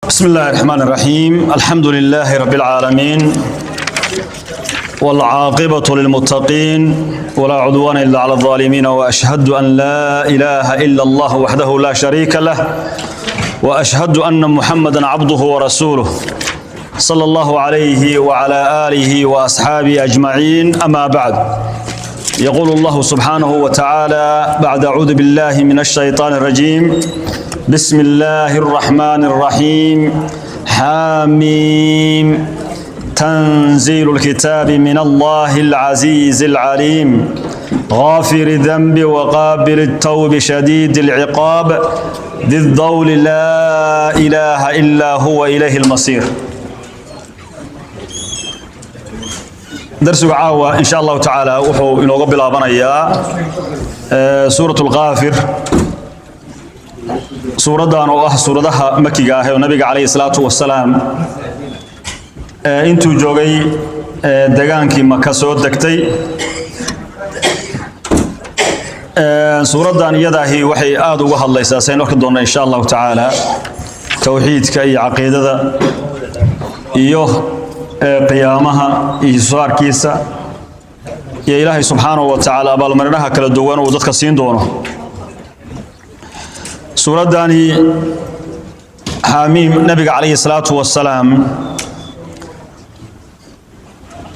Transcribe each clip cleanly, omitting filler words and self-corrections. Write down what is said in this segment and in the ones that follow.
بسم الله الرحمن الرحيم، الحمد لله رب العالمين، والعاقبة للمتقين، ولا عدوان إلا على الظالمين، وأشهد أن لا إله إلا الله وحده لا شريك له، وأشهد أن محمدا عبده ورسوله، صلى الله عليه وعلى آله وأصحابه أجمعين. أما بعد، يقول الله سبحانه وتعالى بعد أعوذ بالله من الشيطان الرجيم: بسم الله الرحمن الرحيم، حاميم، تنزيل الكتاب من الله العزيز العليم، غافر الذنب وقابل التوب، شديد العقاب، ذي الطول، لا إله إلا هو، إليه المصير. Darsigu caawa, insha Allahu tacaala, wuxuu inooga bilaabanayaa Suurat Lkaafir, suuraddan oo ah suuradaha makiga ah oo Nabiga calayhi salaatu wasalaam intuu joogay degaankii Maka soo degtay. Suuraddan iyadaahi waxay aada uga hadlaysaa, saynu arki doonna insha Allahu tacaala, towxiidka iyo caqiidada iyo qiyaamaha iyo saarkiisa iyo Ilaahay subxaanahu wa tacaala abaalmarinaha kala duwan uu dadka siin doono. Suuraddani Xaamiim, Nabiga calayhi salaatu wasalaam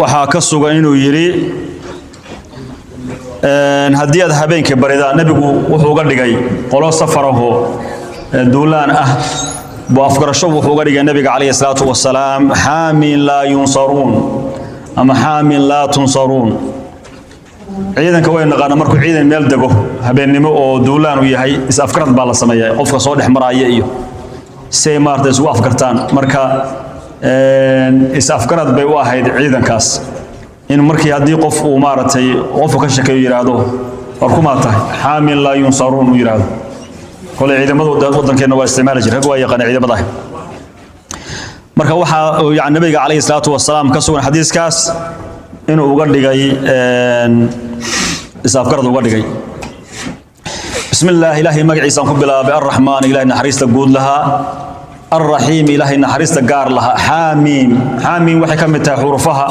waxaa ka sugan inuu yidhi: haddii aad habeenkii baridaan. Nebigu wuxuu uga dhigay qolo safaraho duulaan ah buu afgarasho wuxuu uga dhigay Nebiga calayhi salaatu wasalaam xaamin laa yunsaruun ama xaamin laa tunsaruun. Ciidanka way naqaana, markuu ciidan meel dego habeennimo oo duulaan uu yahay, is-afgarad baa la sameeyaa, qofka soo dhex maraya iyo si ay maarata isugu afgartaan. Marka is-afgarad bay u ahayd ciidankaas in markii haddii qof uu maaragtay qofku ka shakeeyo, yidhaahdo: "War, kumaa tahay?" "Xaamin laa yunsaruun," uu yidhaahdo. Koley ciidamadu waddankeenna waa isticmaali jira, rag waa yaqaana ciidamada. Marka waxaa yani Nabiga calayhi salaatu wasalaam ka sugan xadiiskaas inuu uga dhigay is-afgarad uga dhigay. Bismi illaah, Ilaahay magaciisaan ku bilaabay, Arraxmaan, Ilahay naxariista guud lahaa, Arraxiim, Ilaahay naxariista gaar lahaa. Xaamiim, xaamiim waxay ka mid tahay xurufaha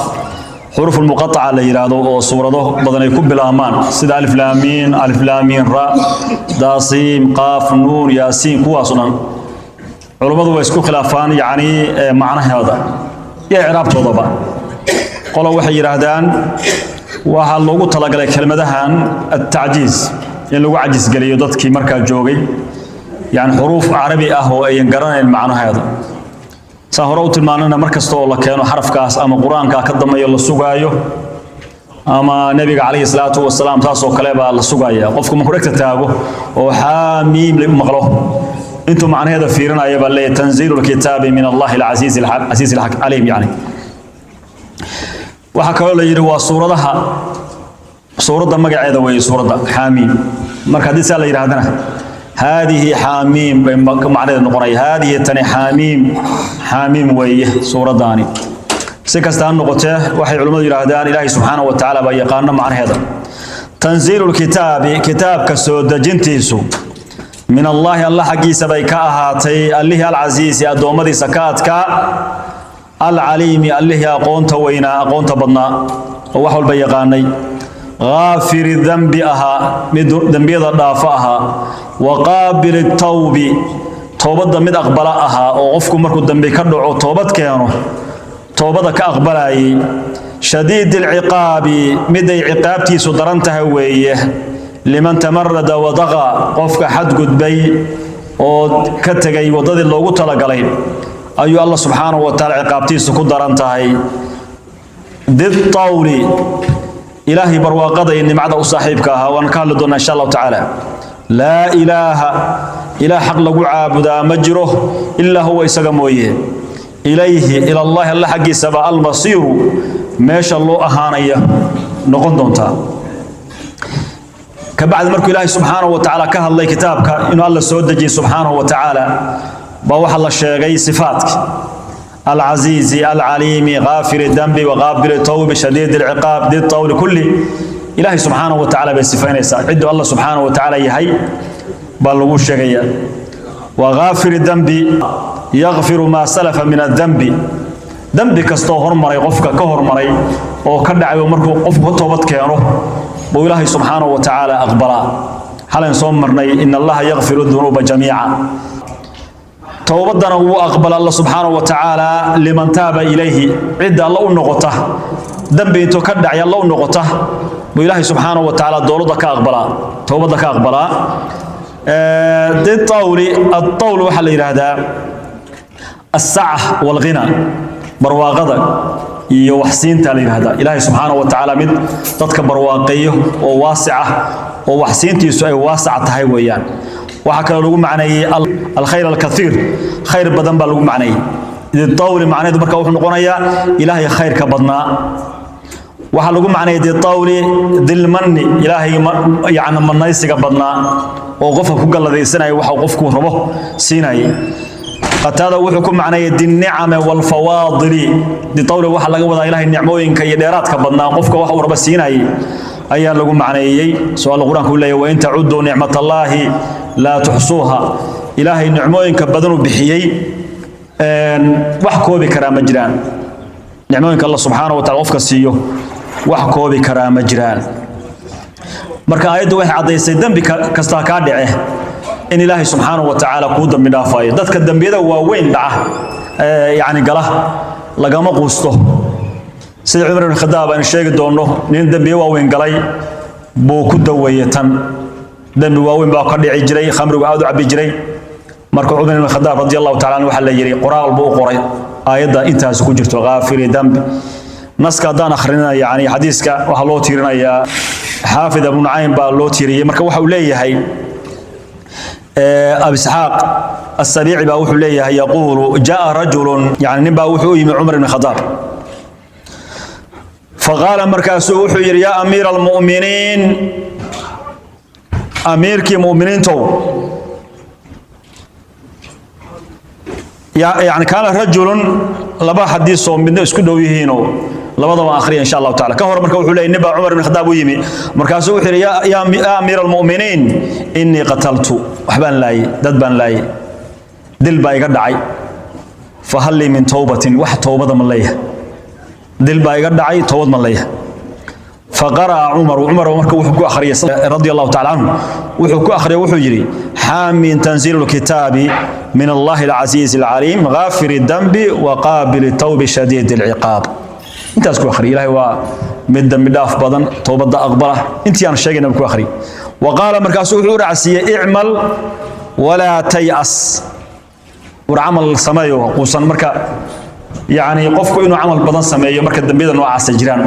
xuruufulmuqataca la yidhaahdo oo suurado badan ay ku bilaabmaan, sida alif laamiin, alif laamiin ra, daasiim, qaaf, nuun, yaasiin. Kuwaas oo dhan culummadu way isku khilaafaan, yacni macnaheeda iyo icraabtoodaba. Qolo waxay yidhaahdaan waxaa loogu talagalay kelmadahan altacjiiz, in lagu cajisgeliyo dadkii markaa joogay, yani xuruuf carabi ah oo ayan garanayn macnaheeda. Saan hore u tilmaanana, mar kasta oo la keeno xarafkaas ama Qur-aanka ka dambeeyo la sugaayo ama Nebiga calayhi salaatu wasalaam, saasoo kale baa la sugaya. Qofku markuu dhegta taago oo xaamiim maqlo, intuu macnaheeda fiirinaya baa leeyahy: tanziilu lkitaabi min Allahi alcasiiz alcasiiz alcaliim. Yani waxaa kaloo la yidhi waa suuradaha, suuradda magaceeda weeye suuradda Xaamiim. Marka haddii saa la yidhahdana, haadihi xaamiim bay macnaheeda noqonaya, haadihi tani xaamiim, xaamiim weeye suuraddaani. Si kasta ha noqotee, waxay culimmadu yidhaahdaan Ilaahay subxaanahu wa tacaala baa yaqaano macnaheeda. Tanziilu lkitaabi, kitaabka soo dejintiisu, min Allaahi, Alla xaggiisa bay ka ahaatay, Allihii alcasiisi, addoommadiisa ka adkaa, alcaliimi, Allihii aqoonta weynaa, aqoonta badnaa oo wax walba yaqaanay, ghaafiri dembi ahaa, mid dembiyada dhaafo ahaa, wa qaabili tawbi, toobadda mid aqbala ahaa, oo qofku markuu dembi ka dhaco, toobad keeno, toobada ka aqbalayay, shadiid alciqaabi, miday ciqaabtiisu daran tahay weeye, liman tamarada wadaqa, qofka xadgudbay oo ka tegay waddadii loogu talagalay ayuu Alla subxaanahu wa taala ciqaabtiisu ku daran tahay. Ditawli, Ilaahay barwaaqada iyo nimcada u saaxiibka ahaa, waan ka hadli doonaa insha Allahu tacaala. Laa ilaaha, ilaah xaq lagu caabudaa ma jiro, ilaa huwa, isaga mooye. Ilayhi, ila Allahi, Alla xaggiisaba, almasiiru, meesha loo ahaanaya noqon doontaa. Kabacdi markuu Ilaahay subxaanahu wa tacaala ka hadlay kitaabka inuu Alla soo dejiyey subxaanahu wa tacaala, baa waxaa la sheegay sifaadka العزيز العليم، غافر الذنب وقابل التوب، شديد العقاب، ذي الطول، كل إلهي سبحانه وتعالى بصفين عدو الله سبحانه وتعالى يهي بل لغو شيغيا. وغافر الذنب. Yakfiru maa salafa min adambi, dembi kastoo hormaray, qofka ka hormaray oo ka dhacay, markuu qofku ka toobad keeno buu Ilaahay subxaanahu wa tacaala aqbalaa. Xalayn soo marnay in Allaha yakfiru dunuuba jamiica. Towbadana wuu aqbala Alla subxaanahu wa tacaala liman taaba ilayhi, cidda Alla u noqota, dembi intuu ka dhacay Alla u noqota buu Ilaahay subxaanahu wa tacaala dowladda ka aqbalaa, towbadda ka aqbalaa. Ditawli, attawl waxaa la yidhaahdaa asaca walghina, barwaaqada iyo waxsiinta la yidhaahdaa. Ilaahay subxaanahu wa tacaala mid dadka barwaaqeeyo oo waasic ah oo waxsiintiisu ay waasac tahay weeyaan. Waxaa kaloo lagu macneeyey alkhayr alkathiir, khayr badan baa lagu macneeyey. Ditawli macnaheedu marka wuxuu noqonayaa Ilaahay khayrka badnaa. Waxaa lagu macneeyey ditawli dilmanni, Ilaahay yacni manaysiga badnaa oo qofka ku galladaysanaya, waxa qofku rabo siinayay. Qataada wuxuu ku macneeyey dinnicame walfawaadili. Ditawli waxaa laga wadaa Ilaahay nicmooyinka iyo dheeraadka badnaa, qofka waxa uu rabo siinayay ayaa lagu macneeyey. Su-aal Qur-aanku leeyahy: wain tacuduu nicmatallaahi laa tuxsuuha. Ilaahay nicmooyinka badanuu bixiyey wax koobi karaa ma jiraan. Nicmooyinka Alla subxaana wa tacala qofka siiyo wax koobi karaa ma jiraan. Marka aayaddu waxay caddaysay dembi kastaa kaa dhace in Ilaahay subxaanahu wa tacaala kuu dambi dhaafayo. Dadka dembiyada waaweyn dhaca, yacni gala, lagama quusto. Sida Cumar ibn Khadaab aynu sheegi doonno, nin dembiye waaweyn galay buu ku daweeyey tan. Dembi waaweyn baa ka dhici jiray, khamrigu aad u cabbi jiray. Marka Cumar ibn Khadaab radi Allahu tacala anhu waxaa la yidhi qoraal buu u qoray aayadda intaasi ku jirto, ghaafiri dambi. Naska haddaan akhrina, yani xadiiska waxaa loo tiirinayaa Xaafid Abu Nucaym baa loo tiiriyey. Marka waxa uu leeyahay Abi Isxaaq Asabiici baa wuxuu leeyahay: yaquulu jaa rajulun, yani nin baa wuxuu u yimi Cumar ibn Khadaab. Faqaala, markaasuu wuxuu yidhi: yaa amiira almu'miniin, amiirkii mu'miniintow. Yani kaana rajulun, laba xadiis oo midna isku dhow yihiinoo labadaba akhriya insha Allahu tacala. Ka hor marka wuxuu leeyahy nin baa Cumar ibn Khadaab u yimi, markaasuu wuxuu yidhi: yaa amiira almu'miniin, innii qataltu, waxbaan laayay, dad baan laayay, dil baa iga dhacay, fahal lii min towbatin? Wax towbada ma leeyahay? Dil baa iga dhacay, towbad ma leeyahay? Faqara'a Cumaru, Cumar marka wuxuu ku akhriyay radia Allahu tacala canhu, wuxuu ku akhriyay, wuxuu yidhi: xaamin tanziilu lkitaabi min Allahi alcasiizi alcaliim ghaafiri dambi wa qaabili tawbi shadiid alciqaab. Intaas ku akhriyay: Ilahay waa mid dembi dhaaf badan, towbadda aqbala. Intii aan sheegayna ku akhriyay. Wa qaala, markaasuu wuxuu u raacsiiyey: icmal walaa tay'as, war camal sameeyo, quusan. Marka yacni qofku inuu camal badan sameeyo marka dembiyada noocaasa jiraan.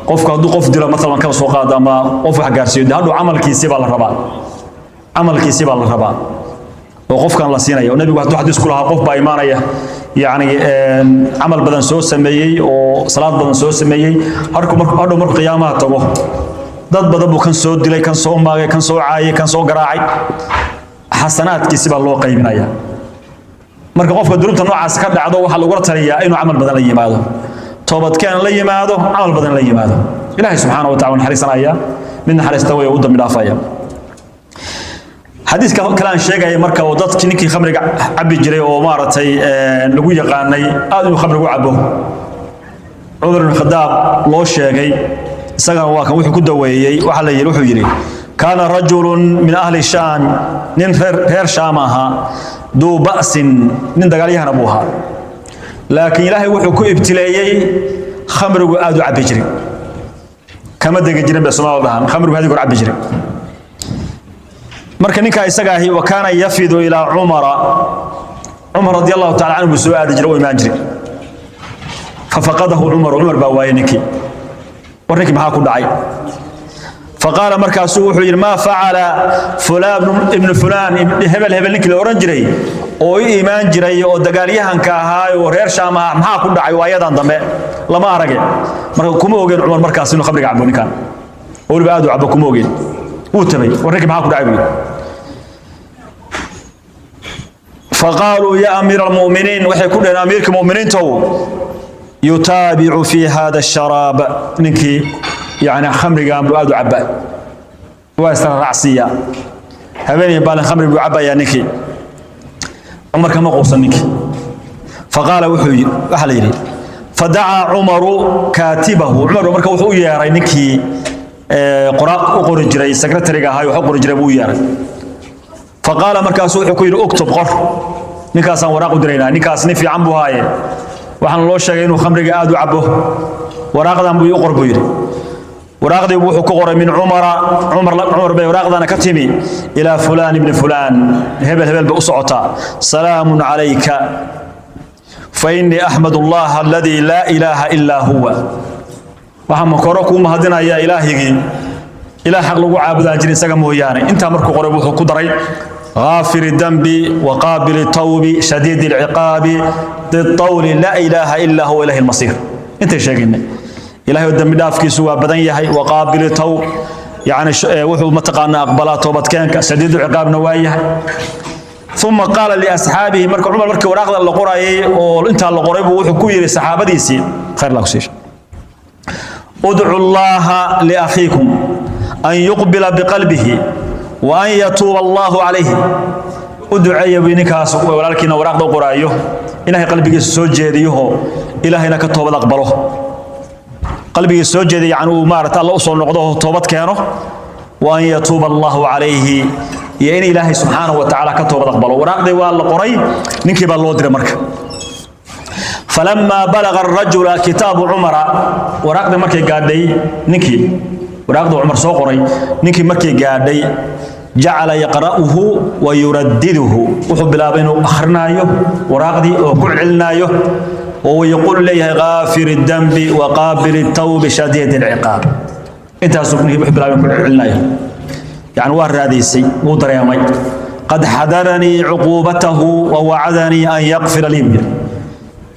Qofku hadduu qof dilo maalan, kaba soo qaado, ama qof wax gaarsiiyo, dee hadhow camalkiisii baa la rabaa, camalkiisii baa la rabaa oo qofkan la siinaya. Oo Nebigu hadduu xadiis ku lahaa qof baa imaanaya, yacni camal badan soo sameeyey oo salaad badan soo sameeyey, harku markuu hadhow markuu qiyaamaha tago, dad badan buu kan soo dilay, kan soo maagay, kan soo caayay, kan soo garaacay, xasanaadkiisi baa loo qaybinaya. Marka qofka dunuubta noocaas ka dhacdo waxaa lagula taliyaa inuu camal badan la yimaado, toobadkeen la yimaado, camal badan la yimaado. Ilaahay subxaana wa tacala naxariisanaya, mid naxariista way, u dambi dhaafaya. Xadiiska kale aan sheegaya marka oo dadkii ninkii khamriga cabbi jiray oo maaragtay lagu yaqaanay aad inuu khamrigu cabo, Cumar ibn Khadaab loo sheegay, isagana waa kan wuxuu ku daweeyey. Waxaa la yidhi, wuxuu yidhi: kaana rajulun min ahli Shaam, nin reer Shaam ahaa, duu ba'sin, nin dagaalyahana buu ahaa, laakiin Ilaahay wuxuu ku ibtileeyey khamrigu aad u cabbi jiray, kama degi jirin bay Soomaalida dhahaan, khamrigu hadi goor cabbi jiray. Marka ninka isaga ahi wa kaana yafidu ilaa Cumara, Cumar radi Allahu tacala canhu buu soo aadi jiray, u imaan jiray. Fafaqadahu Cumaru, Cumar baa waayey ninkii. War ninkii maxaa ku dhacay? Faqaala, markaasuu wuxuu yidhi: maa facala fulaan ibnu fulaan, hebel hebel ninkii la odhan jiray oo i imaan jiray oo dagaalyahanka ahaa oo reer Shaam ahaa, maxaa ku dhacay? Waayadan dambe lama arage. Marka kuma ogeen Cumar markaas inuu khamriga cabo ninkan oo weliba aad u cabo, kuma ogeen. Wuu tabay: war ninkii maxaa ku dhacay? Buu yidhi. Faqaaluu: yaa amiira almu'miniin, waxay ku dhaheen, amiirka mu'miniintow, yutaabicu fi hada sharaab, ninkii yani khamrigan buu aad u cabaa, waa isla raacsiiyaa, habeenii baalin khamri buu cabayaa ninkii. Cumar kama quusan ninkii. Faqaala wuxuu yidhi, waxaa la yidhi, fadacaa Cumaru kaatibahu. Cumar marka wuxuu u yeeray ninkii qora u qori jiray, secretary-ga ahaa, wax u qori jiray buu u yeeray. Faqaala, markaasu wuxuu ku yidhi: "Uktub, qor, ninkaasaan waraaq u diraynaa. Ninkaas nin fiican buu haaye, waxaana loo sheegay inuu khamriga aad u cabo. Waraaqdan buu ii qor," buu yidhi. Waraaqdii wuxuu ku qoray: "Min Cumara," Cumar, Cumar bay waraaqdana ka timi, "ilaa fulaan ibni fulaan," hebel hebel bay u socotaa. "Salaamun calayka, fa innii axmad allaha aladii laa ilaaha illaa huwa." Waxaan makoro kuu mahadinayaa ilaahigii, ilaah xaq lagu caabudaan jirin isaga mooyaane. Intaa markuu qoray, wuxuu ku daray: "غافر الذنب وقابل التوب شديد العقاب ذي الطول لا إله إلا هو إليه المصير." Intay sheegaynay, ilaahay dambi dhaafkiisu waa badan yahay, وقابل التوب, yani wuxuu mataqaanaa aqbalaa toobadkeenka, شديد العقاب na waa yahay. ثم قال لأصحابه, marka Cumar markii waraaqda la qorayay oo intaa la qoray buu wuxuu ku yiri saxaabadiisii: "Khayr la ku siiyo, ادعوا الله لأخيكم أن يقبل بقلبه وأن يتوب الله عليه." U duceeya buu ninkaas walaalkiina waraaqda u qoraayo, ilaahay qalbigiisa soo jeediyaho, ilaahayna ka toobad aqbalo, qalbigiisa soo jeediya, yani uu maarata Alla u soo noqdo oo toobad keeno, وأن يتوب الله عليه, iyo in Ilaahay subxaanahu wa tacaala ka toobad aqbalo. Waraaqdii waa la qoray, ninkii baa loo diray. Marka فلما بلغ الرجل كتاب عمر, waraaqdii markay gaadhay ninkii, waraaqdii Cumar soo qoray ninkii markay gaadhay, جعل يقرأه ويردده, wuxuu bilaabay inuu akhrinayo waraaqdii oo ku celcelinaayo oo يقول leeyahay: "غافر الذنب وقابل التوب شديد العقاب." Intaasuu ninkii wuxuu bilaabay inuu ku celcelinayo, yani waa raadaysay, wuu dareemay. "قد حذرني عقوبته ووعدني أن يغفر لي."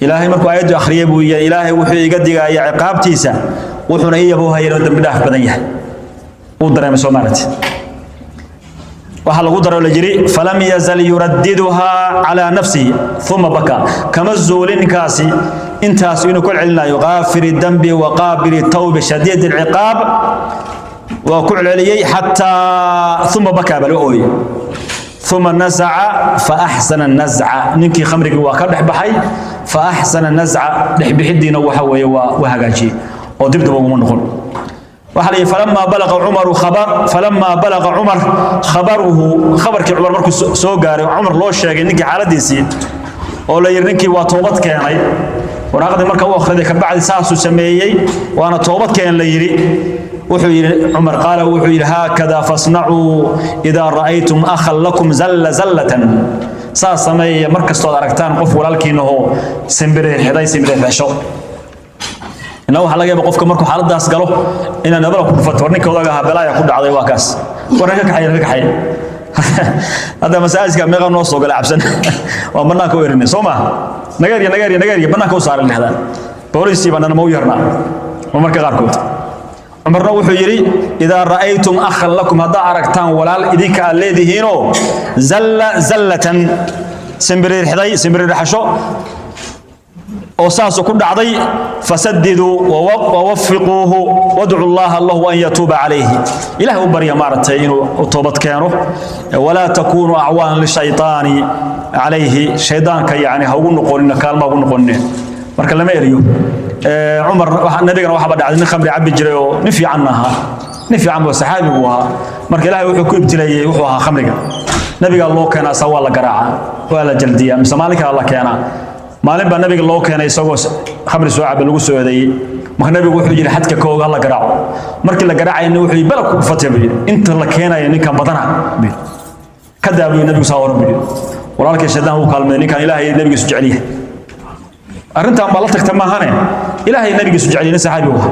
Ilaahay markuu aayaddu akhriyay buu yidhi: "Ilaahay wuxuu iga digaya ciqaabtiisa, wuxuuna ii yaboohaya inuu dambi dhaaf badan yahay." Wuu dareemay, soo maaragtay? Waxaa lagu daro la yidhi: فلم يزل يرددها على نفسه ثم بكى. Kama zuulin ninkaasi intaas inuu ku celcelinayo: "غافر الذنب وقابل التوب شديد العقاب." Waa ku celceliyey حتى ثم بكى, baa loo ooyey. ثم نزع فأحسن النزع. Ninkii khamrigii waa ka dhex baxay. فأحسن النزع, dhexbixidiina waxa weeye waa hagaajiyey oo dib daba uguma noqon. Waxaa la yidhi: فلما بلغ عمر خبره, khabarkii Cumar markuu soo gaaray, Cumar loo sheegay ninkii xaaladiisii oo la yidhi ninkii waa toobad keenay, waraaqdii marka u akhriday kabacdi saasuu sameeyey, waana toobad keen la yidhi, wuxuu yidhi Cumar, قال, wuxuu yidhi: "هكذا فاصنعوا إذا رأيتم أخا لكم زل زلة." Saas sameeya mar kastood aragtaan qof walaalkiinahoo simbiriirxiday, simbiriirxisho. Inna waxaa laga yaaba qofka markuu xaaladaas galo inaa nabala ku dhufato: "War, ninka odaga ahaa balaaya ku dhacday, waa kaas, war naga kaxay, naga kaxay." Hadda masaajidka meeqa noo soo gala cabsan? Waa banaanka u erinay, soo maaha? "Naga erya, naga erya, naga erya, banaanka u saaran," dhexdaan booliisii baa nana ma u yarnaa marmarka qaarkood. Cumarna wuxuu yidhi: "إذا رأيتم أخا لكم," haddaa aragtaan walaal idinka aad leedihiinoo, زل زلة, simbiriirxday, simbiriirxasho oo saasuu ku dhacday, "فسددوا ووفقوه وادعوا الله له أن يتوب عليه." Ilaah u barya maaragtay inuu u toobad keeno. "ولا تكونوا أعوانا للشيطان عليه." Shaydaanka yani ha ugu noqonina, kaalma ugu noqonine. Marka lama eriyo. Cumar, nabigana waxaaba dhacday nin khamri cabbi jiray oo nin fiicanna ahaa, nin fiican buu, saxaabi buu ahaa. Marka Ilaahay wuxuu ku ibtileeyey wuxuu ahaa khamriga. Nabigaa loo keenaa, saa waa la garaacaa, waa la jaldiyaa, mise maalin kale la keenaa. Maalin baa nabiga loo keenay isagoo khamri soo cabay, lagu soo eedeeyey. Marka nabigu wuxuu yidhi: "Xadka kooga la garaaco." Markii la garaacayna wuxuu yidhi: "Bala ku fatay," buu yidhi, "inta la keenaya ninkan badana," buu yidhi. "Ka daa," buu nabigu, saa oran, buu yidhi. Walaalkii shaydaan wuu kaalmeeyey ninkan. Ilaahay nabigiisu jecel yahay, arrintan baa la tagta maahane, Ilaahay nabigiisu jecel yahay, nin saxaabi u ahaa.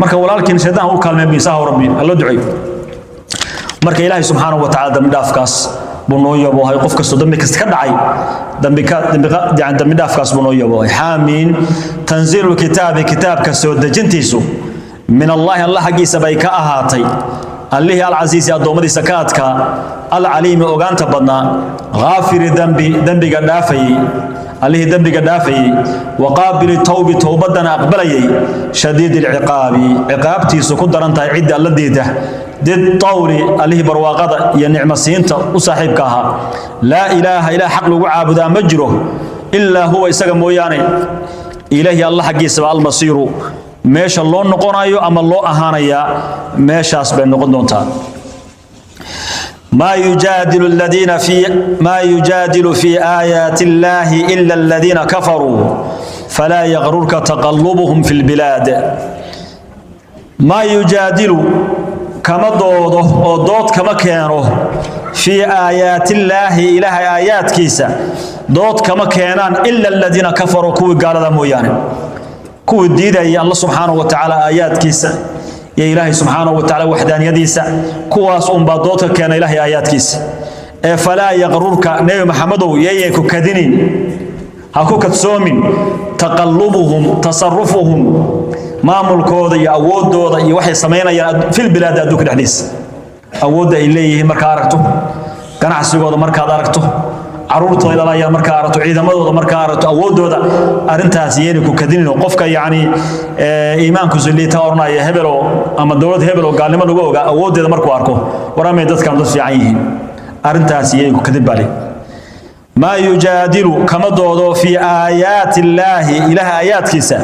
Marka walaalkiin shaydaan wuu kaalmeeyey, buu saa oran, buu yidhi, loo duceeyo. Marka Ilaahay subxaanahu wa tacaala dambi dhaafkaas buu noo yaboohay. Qof kastoo dambi kasta ka dhacay, dambi ka dambi yani dambi dhaafkaas buu noo yaboohay. حم تنزيل الكتاب, kitaabka soo dejintiisu, من الله, Allah xaggiisa bay ka ahaatay, allihii العزيز, addoommadiisa ka adkaa, العليم, ogaanta badnaa, غافر الذنب, dembiga dhaafayey, Allihii dembiga dhaafayey, waqaabili tawbi, towbadana aqbalayay, shadiid ilciqaabi, ciqaabtiisu ku daran tahay cidda alla diida, ditawli, allihii barwaaqada iyo nicmasiinta u saaxiibka ahaa. Laa ilaaha, ilaah xaq lagu caabudaa ma jiro, ilaa huwa, isaga mooyaane. Ilaahi, alla xaggiisaba almasiiru, meesha loo noqonayo ama loo ahaanayaa, meeshaas bay noqon doontaa. ما يجادل الذين في ما يجادل في آيات الله إلا الذين كفروا فلا يغررك تقلبهم في البلاد. ما يجادل، كما doodo oo dood kama keeno، في آيات الله، إله آياتkiisa dood kama keenaan، إلا الذين كفروا، kuwii gaalada mooyaane, kuwii diidaya Allah subxaanahu wa tacaala aayaadkiisa iyo Ilaahay subxaanahu wa tacaala waxdaaniyadiisa, kuwaas unbaa dood ka keena Ilaahay aayaadkiisa. Ee فلا يغررك, Nebi Maxamedow, yayay ku kadinin, ha ku kadsoomin، تقلبهم, تصرفهم, maamulkooda iyo awoodooda iyo waxay samaynayaan، في البلاد, adduunka dhexdiisa, awoodda ay leeyihiin markaa aragto, ganacsigooda markaad aragto, caruurtooda dhalayaan markaa aragto, ciidamadooda markaa aragto, awoodooda, arrintaas yeeni ku kadinin. Qofka yacni iimaanku liita odhanaya hebeloo ama dowlad hebel oo gaalnimo lagu ogaa, awooddeeda markuu arko, waramay dadkan dad fiican yihiin, arrintaas yeeni ku kadin baa. ما يجادل, kama doodo، في آيات الله, ilaah aayaadkiisa،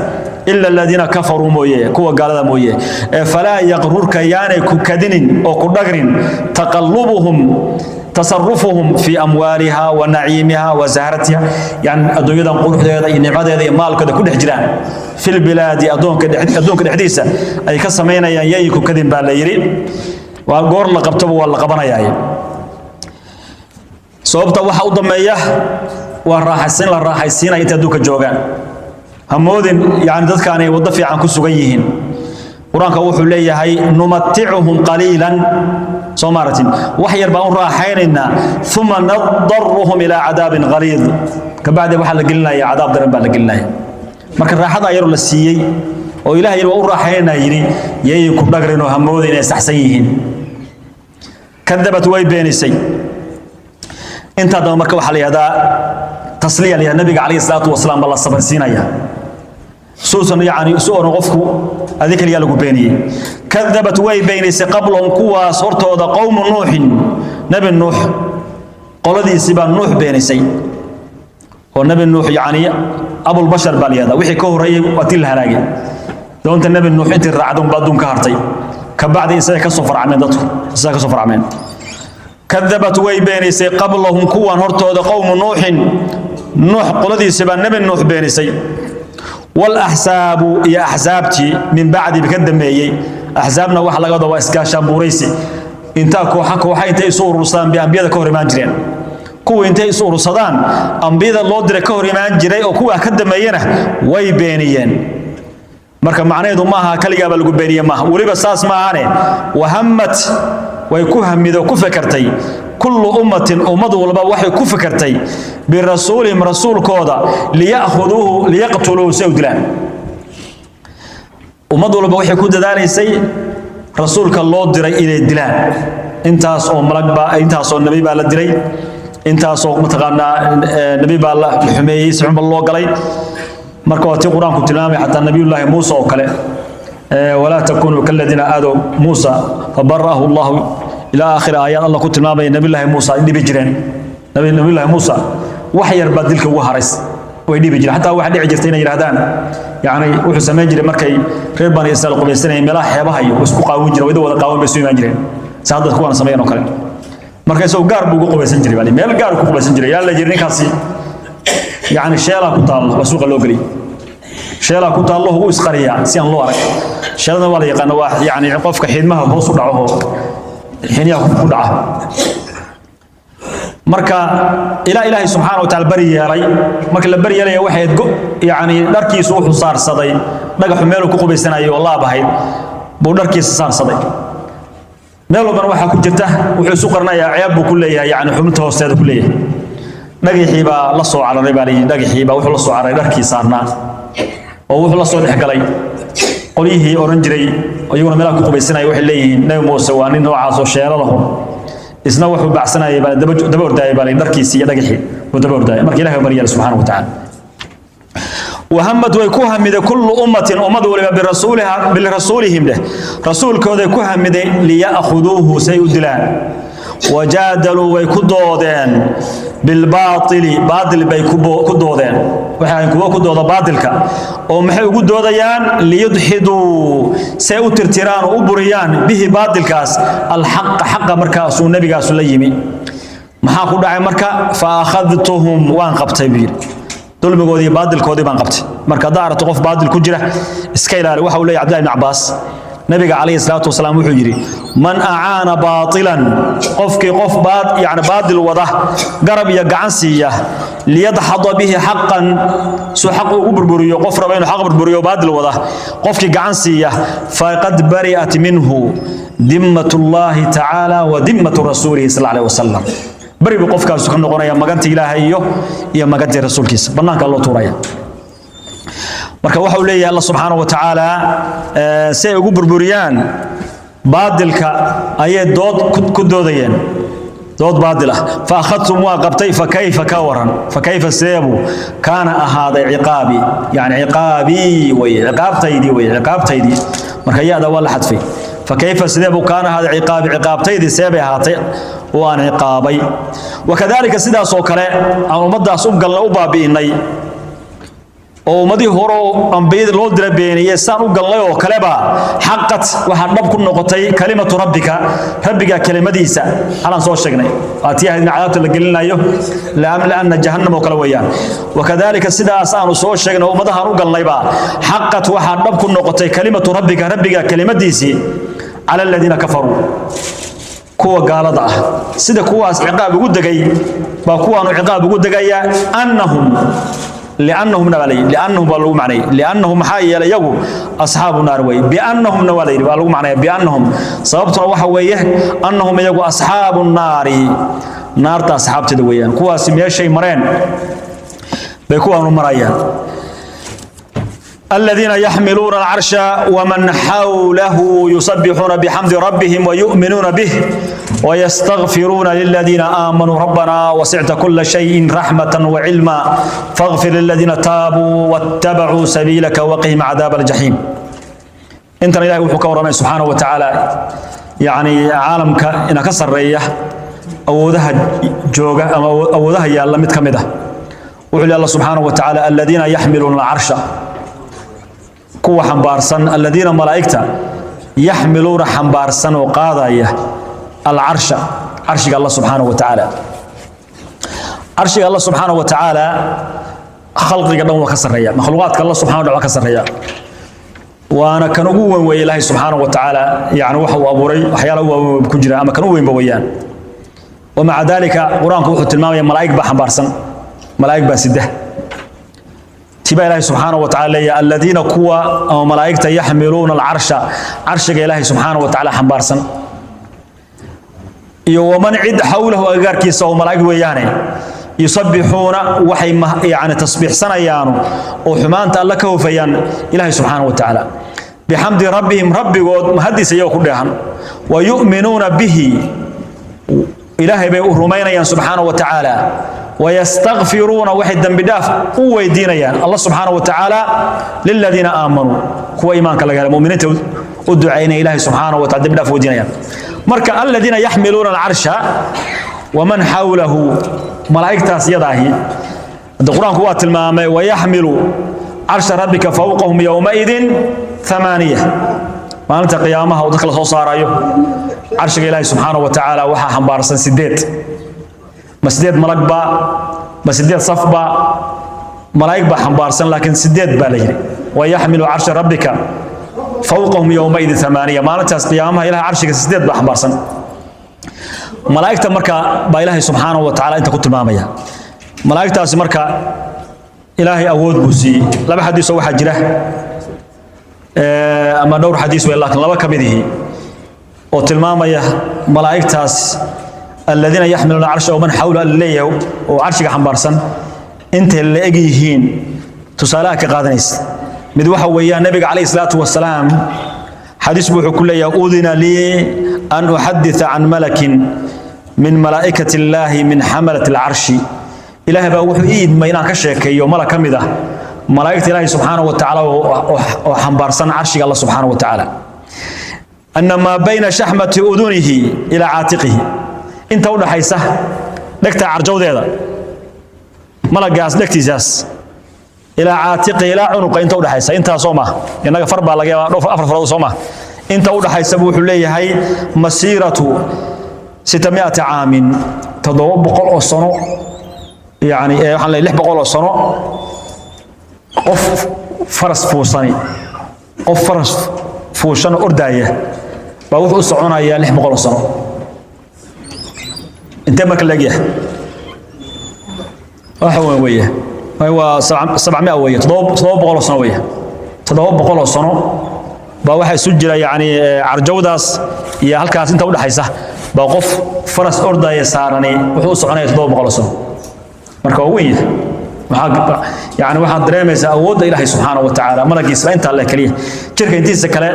إلا الذين كفروا mooye, kuwa gaalada mooye. فلا يغررك, yaanay ku kadinin oo ku dhagrin، تقلبهم, تصرفهم في أموالها ونعيمها وزهرتها, يعني adduunyadan quruxdeeda iyo nicmadeeda iyo maalkooda ku dhex jiraan، في البلاد, adduunka dhexdiisa ay ka samaynayaan, yay ku kadin baa la yidhi. Waa goor la qabtaba waa la qabanayaa. Sababta waxa u dambeeya waa raaxaysiin la raaxaysiinaya inta adduunka joogaan. Hamoodin yani dadkaan ay waddo fiican ku sugan yihiin. Qur-aanka wuxuu leeyahay: نمتعهم قليلا, soo maaratin, wax yar baan u raaxaynaynaa، ثم نضطرهم إلى عذاب غليظ, kabacdi waxaa la gelinaya cadaab daran baa la gelinaya. Marka raaxada yaroo la siiyey oo Ilaah yar waa u raaxaynaynaa yidhi, yay ku dhagrin oo hamoodin inay saxsan yihiin. كذبت, way beenisay. Intaa daba marka waxaa la yihahdaa tasliya la yihahdaa. Nabiga calayhi salaatu wasalaam baa la sabarsiinaya suusan yacni isu oran qofku adi kaliyaa lagu beeniyey. كذبت, way beenisay، قبلهم, kuwaas hortooda، قوم نوح, Nebi Nuux qoladiisii baa Nuux beenisay. Oo Nebi Nuux yacni abulbashar baa la yihahdaa. Wixii ka horreeyey waa tii la halaagay. Doonta Nebi Nuux intii raacda unbaa adduun ka hartay. Kabacdi isaga ka soo farcmeen dadku, isaga ka soo farcmeen. كذبت, way beenisay، قبلهم, kuwan hortooda، قوم نوح, Nuux qoladiisii baa Nebi Nuux beenisay، والأحزاب, iyo axsaabtii، من بعد, ka dambeeyey. Axsaabna waxa laga wadaa waa isgaashaanbuuraysi. Intaa kooxa kooxa intay isu urursadaan bay ambiyada ka hor imaan jireen. Kuwa intay isu urursadaan ambiyada loo diray ka hor imaan jiray oo kuwaa ka dambeeyena way beeniyeen. Marka macnaheedu maaha kaligaaba lagu beeniye, maaha. Weliba saas maahane. وهمت, way ku hamido, ku fekertay، كل أمة, ummad walba waxay ku fekertay، برسولهم, rasuulkooda، ليأخذوه ليقتلوه, si ay u dilaan. Ummad walba waxay ku dadaalaysay rasuulka loo diray inay dilaan. Intaas oo malag baa, intaas oo nebi baa la dilay, intaasoo mataqaanaa nebi baa la xumeeyey, si xunba loo galay. Marka waa tii Qur-aanku tilmaamay xataa Nabiyullaahi Muuse oo kale: ولا تكونوا كالذين آذوا موسى فبرأه الله, إلى آخر آيات. Allah ku tilmaamaya Nabiyullaahi Muuse ay dhibi jireen. Nabiyullaahi Muuse wax yar baa dilka ugu harays, way dhibi jireen. Xataa waxa dhici jirtay inay yidhahdaan, yacni wuxuu samayn jiray markay reer Bani Israa'iil qubaysanayeen meelaha xeebaha iyo isku qaawin jireen, wada wada qaawan bay isu imaan jireen, si hadda kuwana sameeyeen oo kale. Marka isagoo gaar buu ugu qubaysan jiray baa, meel gaar ku qubaysan jiray. Yaa la jiri ninkaasi, yacni sheelaa ku taallo, waa suuqa loo geliyay, sheelaa ku taallo, ugu isqariyaa si aan loo arag. Sheelada waa la yaqaana, waa yacni qofka xiidmaha hoos u dhaco oo xiniyaha ku dhaca. Marka ilaa Ilaahay subxaana wa tacaala bari yeelay. Marka la bari yeelaya waxay ahayd yacni dharkiisu wuxuu saarsaday dhagaxu meeluu ku qubaysanayay oo laab ahayd buu dharkiisa saarsaday. Meel walbana waxaa ku jirta wuxuu isu qarinayaa ceeb buu ku leeyahay, yacni xubinta hoosteeda ku leeyahay. Dhagaxii baa la soo cararay baa layidhi. Dhagaxii baa wuxuu la soo cararay dharkii saarnaa oo wuxuu la soo dhex galay qolyihii odhan jiray, iyaguna meelaha ku qubaysanaya. Waxay leeyihiin Nebi Muuse waa nin noocaas oo sheelo lahu. Isna wuxuu bacsanayay baa daba ordaayay baa layidhi, dharkiisii iyo dhagaxii buu daba ordaayay. Marka Ilahay bari yeelay subxaanahu wa tacaala. Wahamad way ku hamiday kullu ummatin ummad waliba birasuuliha birasuulihim leh rasuulkooday ku hamiday liya'khuduuhu say u dilaan. Wajaadaluu way ku doodeen bilbaaili baatil bay ku doodeen, waxay kuwa ku dooda baatilka oo maxay ugu doodayaan liyudxiduu say u tirtiraan oo u buriyaan bihi baatilkaas alxaqa xaqa markaasuu nebigaasu la yimi. Maxaa ku dhacay marka? Fa akhadtuhum waan qabtay buu yidhi, dulmigoodii iyo baadilkoodii baan qabtay. Marka haddaa aragto qof baadil ku jira iska ilaali. Waxa uu leeyahay Cabdillahi ibn Cabbaas, nabiga calayhi salaatu wasalaam wuxuu yidhi: man acaana baatilan, qofkii qof baad yani baadil wada garab iyo gacan siiya, liyadxada bihi xaqan, suu xaq ugu burburiyo, qof raba inuu xaq burburiyo baadil wada qofkii gacan siiya, faqad bari'at minhu dimmat llahi tacaala wa dimmatu rasuulihi sal alayhi wasalam. Beri buu qofkaasu ka noqonaya magantii Ilaahay iyo magantii rasuulkiisa, bannaanka loo tuuraya. Marka waxa uu leeyahay Allah subxaanahu wa tacaala, si ay ugu burburiyaan baadilka ayay dood ku doodayeen, dood baadil ah. Fa akhadtum waa qabtay. Fa kayfa ka waran, fa kayfa seebu kaana ahaaday ciqaabi, yani ciqaabii weye, ciqaabtaydii weye, ciqaabtaydii. Marka ya-da waa la xadfay. Fa kayfa sideebuu kaana ahaaday ciqaabi, ciqaabtaydii seebay ahaatay oo aan ciqaabay. Wakadaalika sidaas oo kale aan ummaddaas u galna u baabi'inay oo ummadihii hore oo ambiyadii loo dira beeniyey saan u galnay oo kaleba, xaqat waxaa dhab ku noqotay kalimatu rabbika, rabbiga kelimadiisa halaan soo sheegnay, waa tii ahayd in cadaabta la gelinayo laamlaanna jahannam oo kale weeyaan. Wakadaalika sidaas aanu soo sheegnay oo ummadahaan u galnayba, xaqat waxaa dhab ku noqotay kalimatu rabbika, rabbiga kelimadiisii, cala aladiina kafaruu, kuwa gaalada ah. Sida kuwaas ciqaab ugu degay baa kuwaanu ciqaab ugu degaya. Annahum liannahumna baa layidhi, liannahum baa lagu macnayay, liannahum maxaa yeelay iyagu asxaabu naar weeye. Biannahumna waa la yidhi, waa lagu macnaya biannahum. Sababtuna waxa weeye annahum iyagu asxaabu naari, naarta asxaabteeda weeyaan. Kuwaasi meeshay mareen bay kuwaanu marayaan. الذين يحملون العرش ومن حوله يسبحون بحمد ربهم ويؤمنون به ويستغفرون للذين آمنوا ربنا وسعت كل شيء رحمة وعلما فاغفر للذين تابوا واتبعوا سبيلك وقهم عذاب الجحيم. انت إلهي وحكى ورمي سبحانه وتعالى، يعني عالمك إنك سرية أودها جوجا أودها يا الله متكمدة. وحلي الله سبحانه وتعالى: الذين يحملون العرش، kuwa xambaarsan, aladiina malaa'igta, yaxmiluuna xambaarsan oo qaadaya, alcarsha, carshiga Allah subxaanahu wa tacaala. Carshiga Allah subxaanahu wa tacaala khalqiga dhan waa ka sarreeya, makhluuqaadka Allah subxanahu wa taala waa ka sarreeya, waana kan ugu weyn weeye Ilaahay subxaanahu wa tacaala, yani waxa uu abuuray waxyaala u waaweyn ku jira ama kan u weynba weeyaan. Wamaca daalika Qur-aanku wuxuu tilmaamaya malaa'ig baa xambaarsan, malaa'ig baa sida tibaa. Ilaahay subxaanahu wa tacaala leeyahay: aladiina kuwa ama malaa'igta, yaxmiluuna alcarsha, carshiga Ilaahay subxaanahu wa tacaala xambaarsan, iyo waman cid xawlahu agagaarkiisa oo malaa'ig weeyaane, yusabbixuuna waxay yani tasbiixsanayaanu oo xumaanta Alla ka hofayaan Ilaahay subxaanahu wa tacaala, bixamdi rabbihim, rabbigood mahadiisa iyagoo ku dheehan, wa yu'minuuna bihi, Ilaahay bay u rumaynayaan subxaanahu wa tacaala, wayastakfiruuna waxay dembi dhaaf u weydiinayaan Allah subxaanahu wa tacaala, liladiina aamanuu, kuwa iimaanka laga helay, muminiinta u ducaynaya Ilaahay subxaanahu wa taala dembi dhaaf weydiinayaan. Marka aladiina yaxmiluuna alcarsha waman xawlahu, malaa'igtaas iyadaahi hadda Qur-aanku waa tilmaamay: wayaxmilu carsha rabbika fawqahum yowmaidin amaaniya. Maalinta qiyaamaha uu dadka la soo saarayo, carshiga Ilaahay subxaanahu wa tacaala waxaa xambaarsan sideed. Ma sideed malag baa, ma sideed saf baa? Malaa'ig baa xambaarsan, laakiin sideed baa la yidhi. Wayaxmilu carsha rabbika fawqahum yowmaidin amaaniya. Maalintaas qiyaamaha Ilahay carshiga sideed baa xambaarsan malaa'igta. Marka baa Ilaahay subxaanahu wa tacaala inta ku tilmaamaya malaa'igtaasi. Marka Ilaahay awood buu siiyey. Laba xadiisoo waxaa jira ama dhowr xadiis wey, laakiin laba ka mid ihi oo tilmaamaya malaa'igtaas aladiina yaxmiluuna carsha waman xawla leeyahay oo carshiga xambaarsan intay la eg yihiin tusaalaha ka qaadanaysa. Mid waxa weeyaan nabiga calayhi salaatu wasalaam xadiis buu wuxuu ku leeyahay: udina lii an uxaditha can malakin min malaa'ikati illaahi min xamalati alcarshi. Ilaahay baa wuxuu ii idmay inaan ka sheekeeyo malag ka mid ah Malaa'igta Ilaahay subxaanahu wa tacaala oo xambaarsan carshiga Alla subxaanahu wa tacaala, ana maa bayna shaxmati udunihi ilaa caatiqihi, inta u dhaxaysa dhegta carjawdeeda malagaas dhegtiisaas ilaa caatiqihi, ilaa cunuqa inta u dhaxaysa, intaasoo maaha innaga far baa laga yaabaa, 4 farood soo maaha, inta u dhaxaysa buu wuxuu leeyahay masiiratu 600 caamin, 700 oo sano, yani waxaan leeyahay 600 oo sano. Qof faras fuusani, qof faras fuushan ordaaya baa wuxuu u soconayaa 600 oo sano. Intee marka leegyahay? Waxa weyn weeye, waa 700 weeye, 700 oo sano weeye. 700 oo sano baa waxaa isu jira, yacni carjawdaas iyo halkaas inta u dhaxaysa baa qof faras ordaya saarani wuxuu u soconaya 700 oo sano. Marka waa weyn yahay. Waxaa yani waxaad dareemaysaa awoodda Ilaahay subxaanahu wa tacaala. Malagiisa intaa le keliya, jirka intiisa kale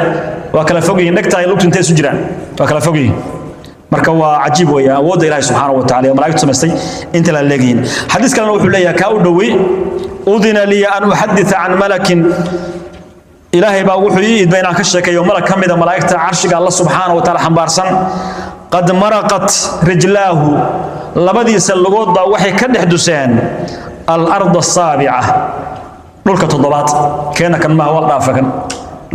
waa kala fog yihiin, dhegta iyo lugtu intay isu jiraan waa kala fog yihiin. Marka waa cajiib weeye awoodda Ilaahay subxaanahu wa tacaala iyo malaa'igtu samaystay inta la leegyihiin. Xadiis kalena wuxuu leeyahay kaa u dhowey: udina liya an uxaditha can malakin, Ilaahay baa wuxuu ii idmay inaan ka sheekeeyo malag ka mida malaa'igta carshiga Alla subxaanahu wa tacaala xambaarsan. Qad maraqat rijlaahu, labadiisa lugood baa waxay ka dhex duseen alarda asaabica, dhulka toddobaad. Keena kan maaha, waa dhaafa kan.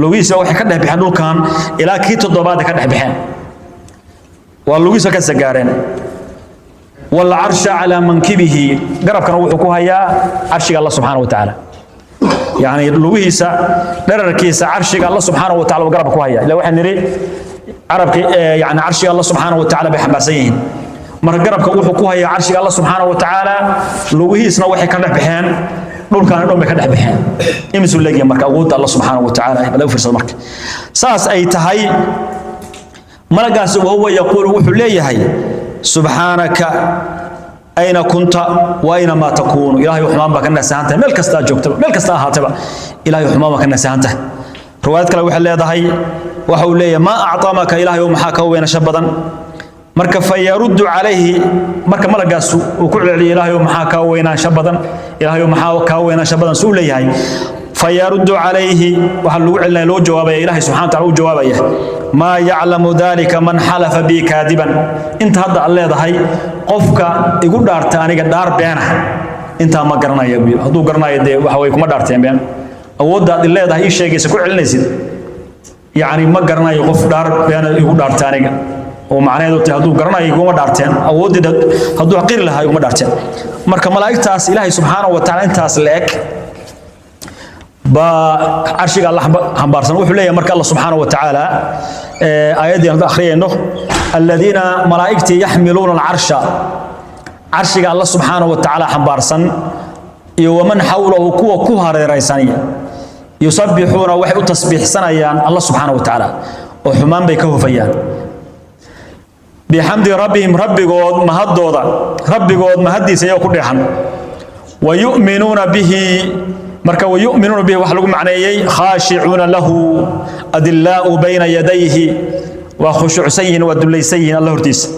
Lugihiisa waxay ka dhex baxeen dhulkan ilaa kii toddobaad ka dhex baxeen, waa lugihiisa ka sagaareen. Walcarsha calaa mankibihi, garabkana wuxuu ku hayaa carshiga Alla subxaana wa tacaala. Yani lugihiisa dherarkiisa carshiga Alla subxaana wa tacala uu garabka ku haya. Ila waxaan nidhi carabki, yani carshiga Alla subxaana wa tacala bay xambaarsan yihiin. Marka garabka wuxuu ku hayaa carshiga Alla subxaana wa tacaala, lugihiisna waxay ka dhex baxeen dhulkaana dhan bay ka dhex baxeen. Imisuu leegyahay marka awoodda Alla subxaana wa tacaala? Bal u fiirsada. Marka saas ay tahay, malagaasi wahuwa yaquulu, wuxuu leeyahay: subxaanaka ayna kunta wa ayna maa takuunu. Ilaahay xumaan baa ka nasahan tahay meel kastaa joogtaba, meel kasta ahaataba, Ilaahay xumaan baa ka nasahan tahay. Riwaayad kale waxay leedahay, waxa uu leeyahay: maa actamaka, Ilaahay maxaa ka weynasho badan? Marka fayaruddu calayhi, marka malagaas uu ku celceliyo: Ilaahay maxaa ka weynaansho badan? Ilaahay maxaa ka weynaansho badan? Suu leeyahay, fayaruddu calayhi, waxa lagu celinaya, loo jawaabaya, Ilaahay subxaanahu wa ta'ala u jawaabaya: maa yaclamu dalika man xalafa bi kaadiban. Inta hadda aad leedahay qofka igu dhaarta aniga dhaar beena intaa ma garanaya buu. Hadduu garanayo dee waxa way kuma dhaarteen been. Awoodda aad leedahay ii sheegaysa ku celinaysid, yacni ma garanayo qof dhaar beena igu dhaarta aniga, oo macnaheedu tahay hadduu garanayo iguma dhaarteen, awooddeed hadduu qiri lahaa iguma dhaarteen. Marka malaa'igtaas Ilaahay subxaanahu wa tacaala intaas la eg baa carshiga Alla xambaarsan. Wuxuu leeyahay marka Alla subxaanahu wa tacaala aayaddii aan akhriyayno: aladiina, malaa'igtii, yaxmiluuna alcarsha, carshiga Alla subxaanahu wa tacaala xambaarsan, iyo waman xawlahu, kuwa ku hareeraysan, yusabbixuuna, waxay u tasbiixsanayaan Alla subxaanahu wa tacaala oo xumaan bay ka hofayaan, bixamdi rabbihim, rabbigood mahaddooda, rabbigood mahaddiisa iyagoo ku dheexan, wayu'minuuna bihi. Marka wayu'minuuna bihi waxa lagu macneeyey khaashicuuna lahu, adillaa'u bayna yadayhi, waa khushuucsan yihiin, waa dullaysan yihiin Alla hortiisa,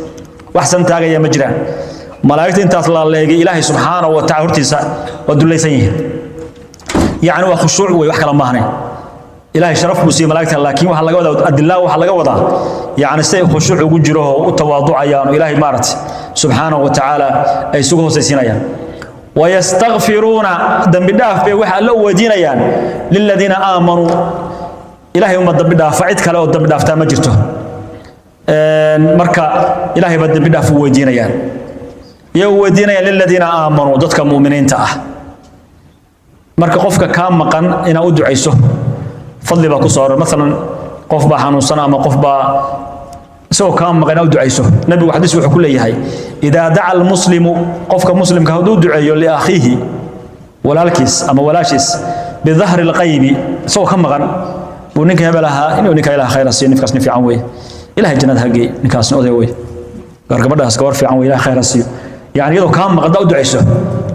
wax san taagaya ma jiraan. Malaa'igta intaas la leegay Ilaahay subxaanahu wa tacala hortiisa waa dullaysan yihiin, yacni waa khushuuc wey, wax kale maahne. Ilaahay sharaf buu siiyey malaa'igta, laakiin waxaa laga wadaa adillaa, waxaa laga wadaa yacni siday khushuuc ugu jiro oo u tawaaducayaan oo Ilaahay maaragtay subxaanahu wa tacaala ay isugu hoosaysiinayaan. Wayastakfiruuna, dembi dhaaf bay waxa Alla u weydiinayaan, liladiina aamanuu. Ilaahay uma dembi dhaafa, cid kale oo dembi dhaaftaa ma jirto. Marka Ilaahay baa dembi dhaaf u weydiinayaan, iyagoo weydiinayaan liladiina aamanuu, dadka mu'miniinta ah. Marka qofka kaa maqan inaad u ducayso fadli baa ku soo aroor. Maalan qof baa xanuunsan ama qof baa isagoo kaa maqan inaad u ducayso. Nabigu xadiis wuxuu ku leeyahay: idaa daca almuslimu, qofka muslimka hadduu duceeyo, liakhiihi, walaalkiis ama walaashiis, bidahri lqaybi, isagoo ka maqan buu ninka hebel ahaa inuu ninka Ilaah khayra siiyo, ninkaas nin fiican weeye, Ilahay jannada ha geey, ninkaasna oday wey, gabadhaas gabar fiican wey, Ilaah khayra siiyo, yani iyadoo kaa maqan haddaa u ducayso,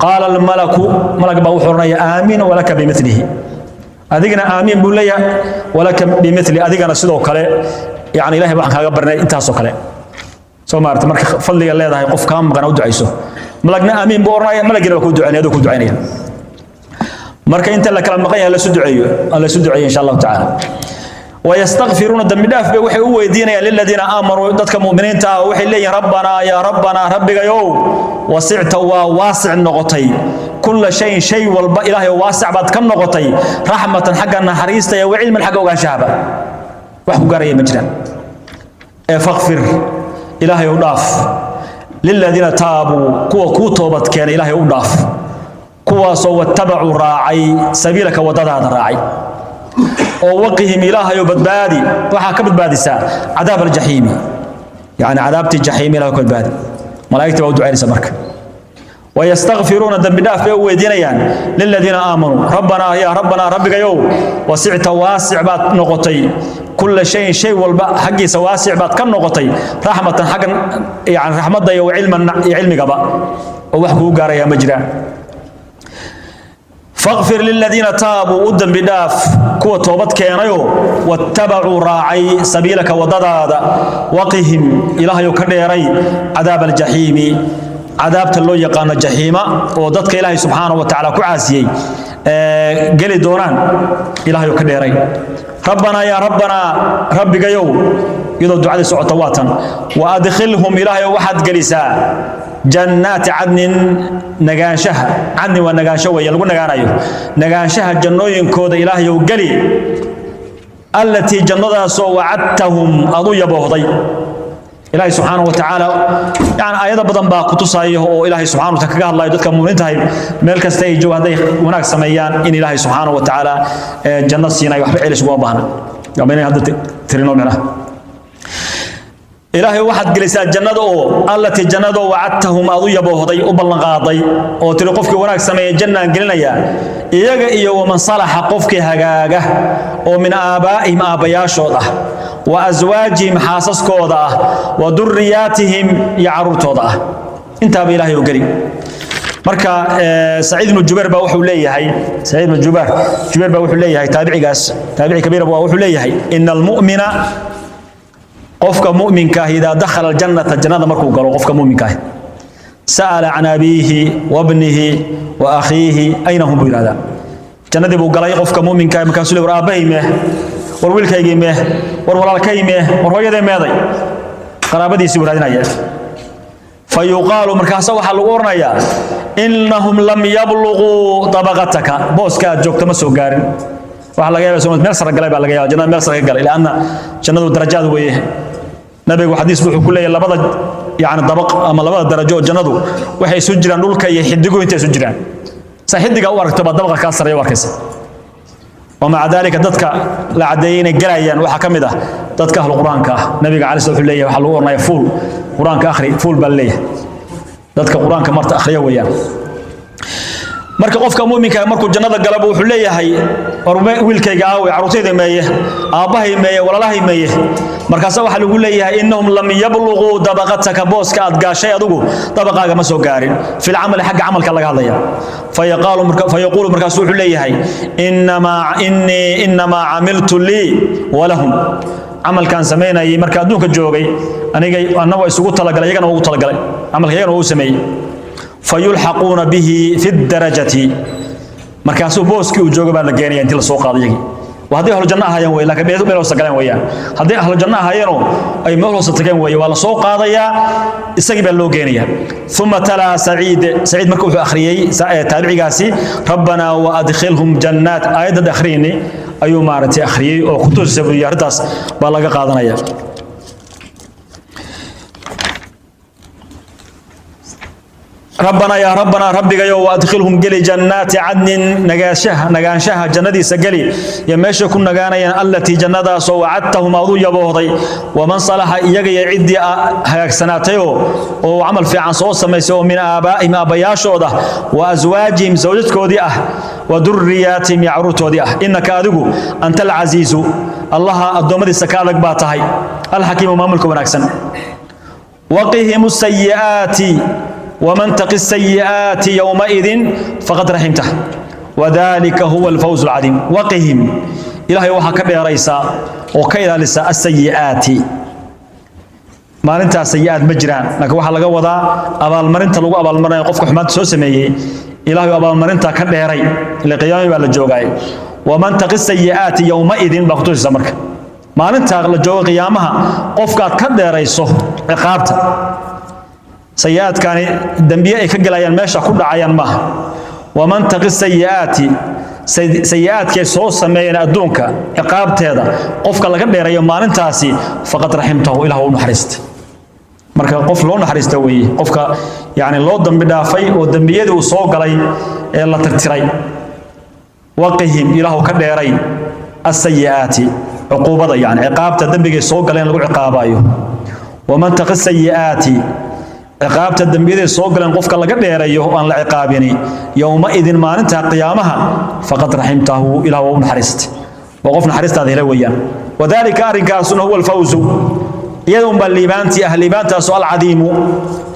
qaala almalaku, malag baa wuxuu odhanaya: aamiin walaka bimilihi. Adigana aamiin buu leeyahay, walaka bimili, adigana sidoo kale, yani Ilahay waxaan kaaga barnay intaasoo kale. Soo maarata? Marka fadliga leedahay qof kaa maqan u ducayso, malagna aamiin buu odhanaya, malagina waa kuu ducaynaya, adoo kuu ducaynaya. Marka inta la kala maqan yahay la duceeyo, la duceeyo insha Allah ta'ala. ويستغفرون دم داف bay waxay u weydiinayaan liladiina aamanuu, dadka mu'miniinta ah. Waxay leeyihiin: "Rabbanaa yaa rabbanaa, rabbigayow, wasicta, waa waasic noqotay, kulla shayin, shay walba Ilaahay waasic baad ka noqotay, raxmatan, xagga naxariista, iyo wacilman, xagga ogaanshahaba, wax ku gaaraya ma jiraan. Ee faqfir, Ilaahay u dhaaf, liladiina taabuu, kuwa kuu toobad keenay Ilaahay u dhaaf, kuwaasoo wattabacuu, raacay, sabiilaka, waddadaada raacay, oo waqihim, Ilaahayo badbaadi, waxaa ka badbaadisaa cadaab aljaxiimi, yani cadaabtii jaxiim Ilahay ka badbaadi." Malaa'igta baa u ducaynaysa. Marka ويستغفرون dambi dhaaf bay u weydiinayaan liladiina aamanuu: "Rabbanaa yaa rabbanaa, rabbigayow, wasicta, waasic baad noqotay, kulla shayin, shay walba xaggiisa waasic baad ka noqotay, raxmatan, xagga yani raxmadda, iyo cilman, iyo cilmigaba, oo wax kugu gaarayaa ma jiraan. Faqfir liladiina taabuu, u dembi dhaaf kuwa toobad keenayoo wattabacuu, raacay, sabiilaka, waddadaada, waqihim, Ilaahayow ka dheeray, cadaab aljaxiimi, cadaabta loo yaqaano jaxiima, oo dadka Ilaahay subxaanahu wa tacaala ku caasiyey geli doonaan, Ilaahayow ka dheeray. Rabbanaa yaa rabbanaa, rabbigayow," iyadoo ducadii socota waatan, "wa adkhilhum, Ilaahayow waxaad gelisaa, jannaati cadnin, nagaanshaha, cadnin waa nagaansho weeye, lagu nagaanayo, nagaanshaha jannooyinkooda Ilaahayow geli, allatii, jannadaasoo, wacadtahum, aad u yaboohday." Ilaahay subxaanahu wa tacaala, yani aayado badan baa ku tusaya oo Ilaahay subxanahu wa taala kaga hadlayo dadka mu'miniinta ahay meel kasta ay joogaan, hadday wanaag sameeyaan, in Ilaahay subxaanahu wa tacaala janno siinayo. Waxba celis uguma baahna ama inay hadda tirino micnaha. Ilaahay waxaad gelisaa jannada oo, allatii, jannadoo, wacadtahum, aad u yaboohday, u ballanqaaday, oo tiri qofkii wanaag sameeya jannaan gelinayaa, iyaga iyo waman salaxa, qofkii hagaaga, oo min aabaa'ihim, aabbayaashood ah, wa aswaajihim, xaasaskooda ah, wa durriyaatihim, iyo carruurtooda ah, intaaba Ilaahay oo geli. Marka Saciid ibnu Jubayr baa wuxuu leeyahay, Saciid ibnu Jubayr baa wuxuu leeyahay, taabicigaas, taabici kabiir baa wuxuu leeyahay: "Ina almu'mina, qofka mu'minka ah, idaa dakhala aljannata, jannada markuu galo qofka mu'minka ah, sa'ala can abiihi wabnihi wa akhiihi, ayna hum?" buu yidhahdaa. Jannadii buu galay qofka mu'minka ah, markaasuu le: "War aabbahay meeh? War wiilkaygii meeh? War walaalkay meeh? War hooyaday meeday?" Qaraabadiisii buu raadinaya. Fayuqaalu, markaasa waxaa lagu oranayaa: "Innahum lam yabluquu dabaqataka, booska aad joogto ma soo gaarin." Waxaa laga yaabaa meel sare galay baa laga yaabaa, jannada meel sare ka galay, lianna jannadu darajaad weeye. Nabigu xadiis wuxuu ku leeyahay labada yani dabaq ama labada darajo oo jannadu waxay isu jiraan dhulka iyo xidiguhu intay isu jiraan. Saa xidiga u aragto baa dabaqa kaa sarreeya u arkaysa. ومع ذلك dadka la cadeeyay inay galayaan waxaa ka mid ah dadka ahlu Quraanka ah. Nabiga calayhi wuxuu leeyahay, waxaa lagu oranaya: "Fuul, Quraanka akhri, fuul," baa leeyahay. Dadka Quraanka marta akhriya weeyaan. Marka qofka muuminka markuu jannada galaba wuxuu leeyahay: "War wiilkayga aawe? Carruurtayda meeye? Aabbahay meeye? Walaalahay meeye?" Markaasa waxaa lagu leeyahay: "Innahum lam yabluquu dabaqataka, booska aad gaashay adigu dabaqaaga ma soo gaarin." Fi lcamali, xagga camalka laga hadlaya. Fayaquulu, markaasu wuxuu leeyahay: "Innamaa innii innamaa camiltu lii walahum, camalkaan samaynayay marka adduunka joogay aniga anna waa isugu talagalay, iyagana waa ugu talagalay, camalka iyagana waa u sameeyey." Fayulxaquuna bihi fi darajati, markaasuu booskii uu joogo baa la geenaya intii la soo qaaday iyagii. Waa hadday ahlu janno ahaayeen wey, laakiin meel hoose galeen weeyaan. Hadday ahlu janno ahaayeenoo ay meel hoose tageen weeye, waa la soo qaadayaa, isagii baa loo geenayaa. Uma talaa Saciid, Saciid marka wuxuu akhriyey taabicigaasi: "Rabbanaa waadkhilhum jannaat," aayadda akhriyni ayuu maaragtay akhriyey oo kutusisa buu, arrintaas baa laga qaadanaya. Rabbanaa yaa rabbanaa, rabbigayow, waadkhilhum, geli, jannaati cadnin, nagaanshaha, nagaanshaha jannadiisa geli, iyo meesha ku nagaanayaan, allatii, jannadaasoo, wacadtahum, aad u yaboohday, waman salaxa, iyaga iyo ciddii hagaagsanaatayoo oo camal fiican soo samaysay, oo min aabaa'ihim, aabbayaashooda, wa aswaajihim, sawjadkoodii ah, wa durriyaatihim, iyo carruurtoodii ah. Innaka, adigu, anta alcasiizu, Allaha addoommadiisa ka adag baa tahay, alxakiimu, maamulka wanaagsan. Waqihim sayi'aati, ومن تق السيئات يومئذ فقد رحمته وذلك هو الفوز العظيم. وقهم، إلهي waxaa ka dheeraysa oo ka ilaalisa السيئات. Maalintaas sayi'aad ma jiraan, laakiin waxaa laga wadaa abaalmarinta lagu abaalmarinayo qofka xumaanta soo sameeyey. Ilaahay abaalmarinta ka dheeray, ila qiyaamii baa la joogaay. Waman taqi sayi'aati yowmaidin baa kutusaysa. Marka maalinta la joogo qiyaamaha, qofkaad ka dheerayso ciqaabta, sayi'aadkani dembiye ay ka gelayaan meesha ku dhacayaan maaha. Waman taqi sayi'aati, sayi'aadkay soo sameeyeen adduunka ciqaabteeda qofka laga dheerayo maalintaasi, faqad raximtahu, ilah u naxariista. Marka qof loo naxariista weeye qofka yani loo dambi dhaafay oo dembiyadii uu soo galay ee la tirtiray. Waqihim, ilaahu ka dheeray, asayi'aati, cuquubada, yani ciqaabta dembigay soo galeen lagu ciqaabayo. Waman taqi sayi'aati, ciqaabta dembiyaday soo galeen qofka laga dheerayo oo aan la ciqaabini, yowmaidin, maalinta qiyaamaha, faqad raximtahu, ilah waa u naxariistay, waa qof naxariistaada helay weeyaan. Wadalika, arrinkaasuna, huwa alfawzu, iyada unbaa liibaantii ah, liibaantaasu alcadiimu,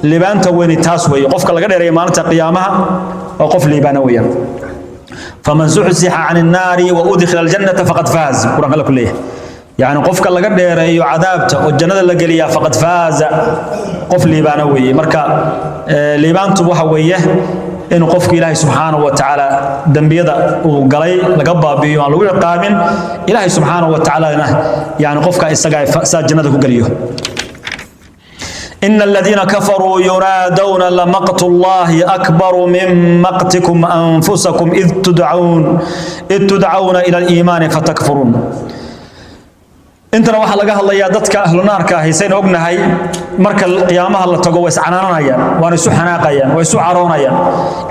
liibaanta weyni taas weeye. Qofka laga dheereeyo maalinta qiyaamaha waa qof liibaana weeyaan. Faman zuxzixa can innaari wa udkhila aljannata faqad faaz, quraanka alla ku leeyahay. Yani qofka laga dheereeyo cadaabta oo jannada la geliyaa, faqad faaza, qof liibaana weeye. Marka liibaantu waxa weeye inuu qofku Ilaahay subxaanahu wa tacaala dembiyada uu galay laga baabi'iyo, aan lagu ciqaabin, Ilaahay subxaanahu wa tacaalana yani qofka isaga saa jannada ku geliyo. إن الذين كفروا ينادون لمقت الله أكبر من مقتكم أنفسكم إذ تدعون إلى الإيمان فتكفرون. Intana waxaa laga hadlayaa dadka ahlu naarka ahi. Saynu ognahay, marka qiyaamaha la tago way iscanaananayaan, waana isu xanaaqayaan, way isu caroonayaan,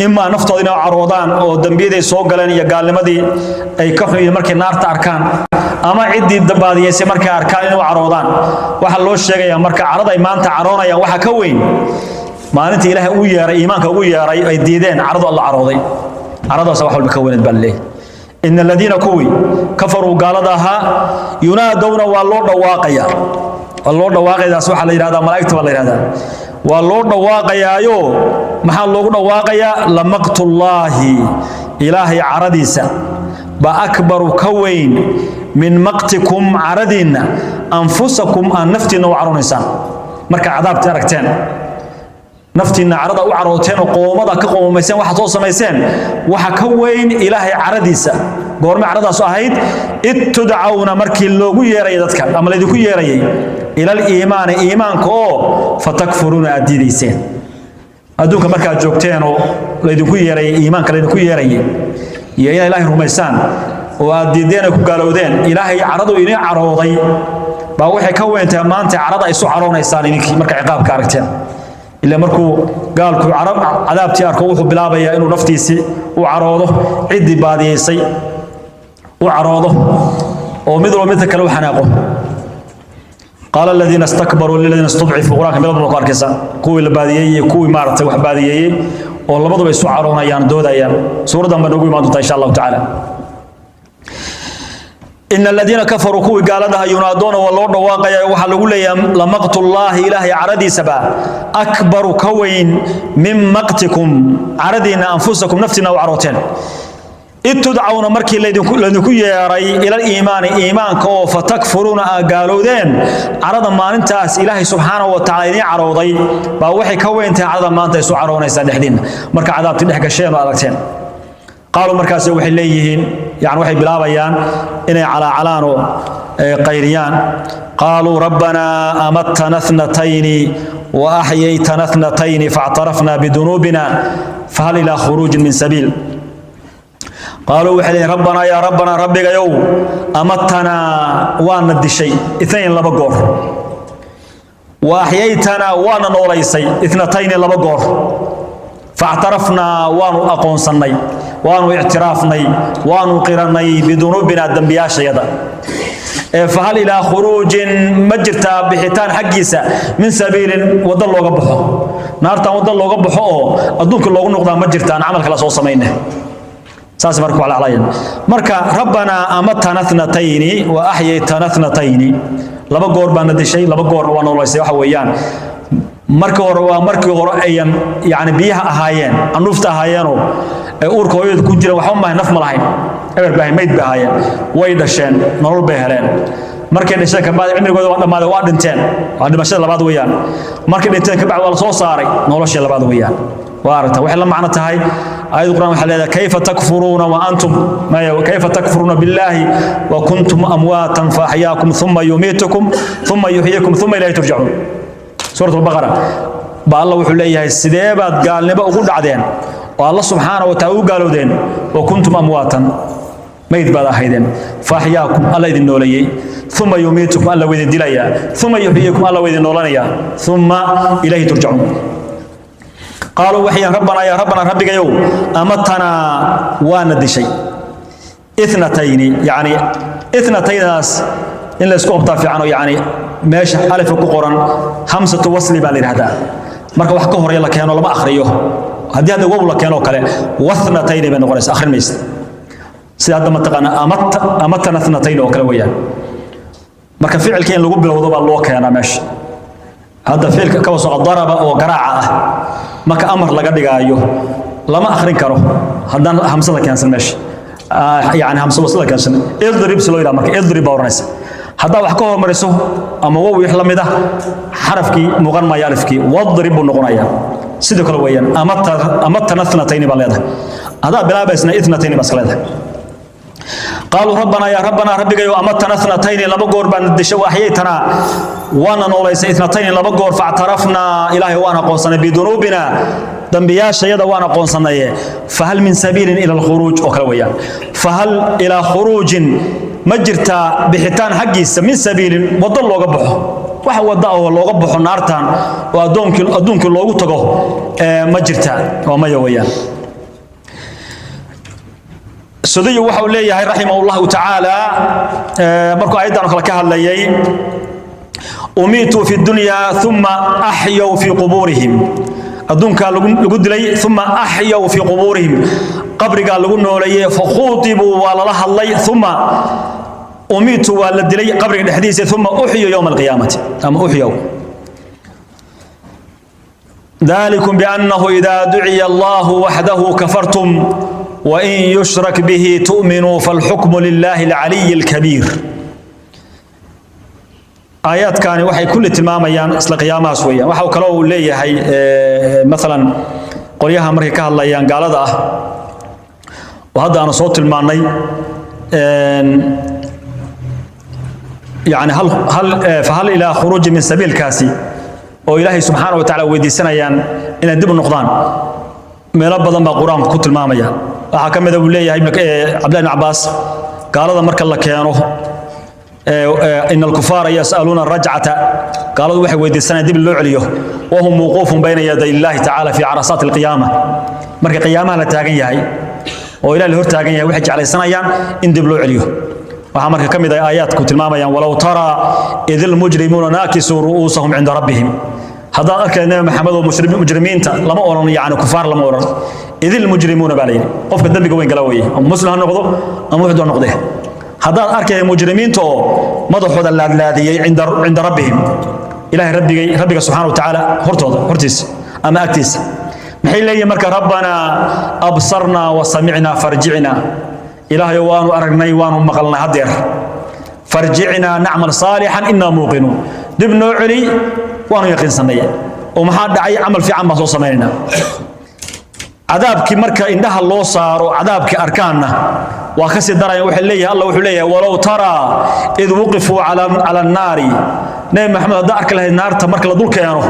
imaa naftooda inay caroodaan oo dembiyaday soo galeen iyo gaalnimadii ay ka xun markay naarta arkaan, ama ciddii baadiyeysay markay arkaan inay u caroodaan. Waxaa loo sheegayaa marka carada ay maanta caroonayaan waxaa ka weyn maalinta Ilaahay ugu yeeray, iimaanka ugu yeeray, ay diideen, caradu Alla carooday. Caradaas wax walba ka weyneed baa laleeyahay. In aladiina, kuwii, kafaruu, gaalada ahaa, yunaadowna, waa loo dhawaaqayaa. Waa loo dhawaaqaydaas waxaa la yidhahdaa malaa'igta baa la yidhahdaa. Waa loo dhawaaqayaayo, maxaa loogu dhawaaqayaa? Lamaqtullaahi, Ilaahay caradiisa ba, akbaru, ka weyn, min maqtikum, caradiinna, anfusakum, aan naftiinna u caroonaysaan. Marka cadaabti aragteen, naftiinna carada u carooteen oo qoomada ka qoomayseen waxaad soo samayseen, waxa ka weyn Ilaahay caradiisa. Goormay caradaasu ahayd? Id tudcawna, markii loogu yeerayay dadka ama laydinku yeerayay, ilal iimaani, iimaanka oo, fatakfuruuna, aad diidayseen. Adduunka markaad joogteen oo laydinku yeerayay iimaanka, laydinku yeerayay iyo inaad Ilaahay rumaysaan oo aad diideen ay ku gaalowdeen, Ilaahay caradu idin carooday baa waxay ka weyn tahay maanta carada ay isu caroonaysaan idinkii marka ciqaabka aragteen. Ila markuu gaalku cadaabtii arko, wuxuu bilaabayaa inuu naftiisii u caroodo, ciddii baadiyeysay u caroodo, oo mid walba midka kale u xanaaqo. Qaala aladiina istakbaruu liladiina istudcifuu, qur-aanka meel walba ku arkaysa, kuwii la baadiyeeyey iyo kuwii maaragtay wax baadiyeeyey oo labaduba isu caroonayaan, doodayaan. Suuraddan baa noogu imaan doontaa insha Allahu tacaala. In aladiina kafaruu, kuwii gaaladaha, yunaadoona, waa loo dhawaaqaya, waxaa lagu leeyahay lamaqtullaahi, Ilaahay caradiisaba, akbaru, ka weyn, min maqtikum, caradiinna, anfusakum, naftiinna u carooteen. Id tudcawna, markii laydinku yeeray, ilal iimaani, iimaanka oo, fatakfuruuna, aa gaalowdeen, carada maalintaas Ilaahay subxaanahu wa tacaala idiin carooday baa waxay ka weyn tahay carada maanta isu caroonaysaan dhexdiinna marka cadaabti dhex gasheen oo aragteen. Qaaluu, markaas waxay leeyihiin, yani waxay bilaabayaan inay calaacalaan oo qayriyaan. Qaaluu rabbanaa amattana thnatayni wa axyaytana thnatayni faاctarafna bidunuubina fahal ilaa khuruujin min sabiil. Qaaluu, waxay leeyihin, rabbanaa, yaa rabbanaa, rabbigayow, amattanaa, waana dishay, ithnayn, laba goor, wa axyaytanaa, waana noolaysay, ithnatayni, laba goor, faاctarafnaa, waanu aqoonsannay, waanu ictiraafnay, waanu qirannay, bidunuubinaa, dembiyaashayada, ee fahal ilaa khuruujin, ma jirtaa bixitaan xaggiisa, min sabiilin, waddo looga baxo naartan, waddo looga baxo oo adduunka loogu noqdaa ma jirtaan camal kala soo samayne? Saas marka ku calacalayan. Marka rabbanaa amatana thnatayni wa axyaytana thnatayni, laba goor baana dishay, laba goorna waa noolaysay. Waxa weeyaan, markii hore waa markii hore ayan yani biyaha ahaayeen, anuufta ahaayeenoo ee uurka hooyada ku jireen, waxba maahay, naf ma lahayn, eber bay ahayn, mayd bay ahaayeen. Way dhasheen, nolol bay heleen. Markay dhasheen kabacdi cimrigooda waa dhammaaday, waa dhinteen, waa dhimashada labaad weeyaan. Markay dhinteen kabacdi waa la soo saaray, noloshii labaad weeyaan. Waa aragta waxay la macno tahay aayad Quraan waxay leedahay kayfa takfuruuna wa antum ma kayfa takfuruuna billahi wa kuntum amwaatan fa ahyaakum thumma yumiitukum thumma yuhyikum thumma ilayhi turjacuun. Suurat Albaqara baa Alla wuxuu leeyahay sidee baad gaalnimo ugu dhacdeen oo Alla subxaana wa tacaala u gaalowdeen wa kuntum amwaatan, mayd baad ahaydeen, fa ahyaakum, Alla idin nooleeyey, thumma yumiitukum, Alla waa idin dilayaa, thumma yuhyikum, Alla waa idin noolanayaa, thumma ilayhi turjacuun. Qaaluu waxay rabbanaa yaa rabbanaa, rabbigayow, amatanaa waana dishay ithnatayni, yacni ithnataynaas in la isku qabtaa fiican oo yacni meesha alifka ku qoran hamsatu wasli baa la yidhahdaa. Marka wax ka horeeya la keeno lama akhriyo. Haddii hadda wow la keeno oo kale wathnatayni bay noqonaysa, akhrin maysa. Sida hadda mataqaana amatana ithnatayni oo kale weeyaan. Marka ficilka in lagu bilowdo baa loo keenaa meesha. Hadda ficilka kaba soo daraba oo garaaca ah marka amar laga dhigaayo lama akhrin karo haddaan hamsada keensan meesha, yani hamsa wasla keensan. Idrib si loo yidhaha marka idrib baa oranaysa. Haddaa wax ka hormariso ama wow wix la mid ah xarafkii muuqan maayo, alifkii wadrib buu noqonayaa. Sidoo kale weeyaan amatana ithnatayni baa leedahay, haddaa bilaabaysna ithnatayni baa iska leedahay. Qaaluu rabbanaa yaa rabbanaa, rabbigayow, amatana ithnatayni, laba goor baan dishay, wa axyaytanaa, waana noolaysay, ithnatayni, laba goor, factarafnaa, Ilaahay waan aqoonsanay, bidunuubina, dambiyaashayada waan aqoonsanaye, fahal min sabiilin ila alkhuruuj oo kale weeyaan. Fahal ilaa khuruujin, ma jirtaa bixitaan xaggiisa, min sabiilin, waddo looga baxo, wax wadda oo looga baxo naartan oo addoonkii adduunkii loogu tago ma jirtaa? Waa maya weeyaan. Sudiyu waxa uu leeyahay raximah Allahu tacaala markuu ayaddan oo kale ka hadlayay umiituu fi dunya uma axyow fii qubuurihim, adduunkaa lagu dilay, uma axyow fii qubuurihim, qabrigaa lagu nooleeyey, fakhuutibuu, waa lala hadlay, uma umiituu, waa la dilay qabriga dhexdiisa, uma uxyu yowma alqiyaamati ama uxyow. ذلكم بأنه إذا دعي الله وحده كفرتم وإن يشرك به تؤمنوا فالحكم لله العلي الكبير. Aayaadkaani waxay kulli tilmaamayaan isla qiyaamahaas weeyaan. Waxa uu kaloo uu leeyahay maalan qolyaha markay ka hadlayaan gaalada ah oo hadda aanu soo tilmaannay, yani hal fahal ilaa khuruuji min sabiilkaasi oo Ilaahay subxaana wa tacaala weydiisanayaan inay dib u noqdaan, meelo badan baa Qur-aanku ku tilmaamaya. Waxaa ka mid a buu leeyahay Cabdillahi ibn Cabbaas gaalada marka la keeno ina alkufaara yas'aluuna rajcata, gaaladu waxay weydiisanayaan dib loo celiyo, wahum wuquufun bayna yaday Illaahi tacaala fi carasaati alqiyaama, marka qiyaamaha la taagan yahay oo Ilahi la hor taagan yahay waxay jeclaysanayaan in dib loo celiyo. Waxaa marka ka mid ah aayaadku tilmaamayaan walow taraa id ilmujrimuuna naakisuu ru'uusahum cinda rabbihim, haddaad arkay Nabi Maxamed oo mujrimiinta lama odhan, yani kufaar lama odhan, idil mujrimuuna baa la yidhi, qofka dembiga weyn gala weeye, ama muslim ha noqdo ama wuxuu noqdee, haddaad arkaya mujrimiinta oo madaxooda laadlaadiyey cinda rabbihim, Ilahay rabbigay rabbiga subxaana wa tacaala hortooda hortiisa ama agtiisa, maxay leeyihin marka? Rabbanaa absarnaa wa samicnaa farjicnaa, Ilaahayo waanu aragnay waanu maqalnay haddeer, farjicnaa nacmal saalixan innaa muuqinuun, dib noo celi, waanu yaqiinsanay oo maxaa dhacay, camal fiican baan soo samaynaynaa. Cadaabkii marka indhaha loo saaro, cadaabkii arkaanna waa ka sii daraya. Waxay leeyahay Allah wuxuu leeyahay walow taraa id wuqifuu cala annaari, Nebi Maxamed haddaa arki lahayd naarta marka la dul keeno.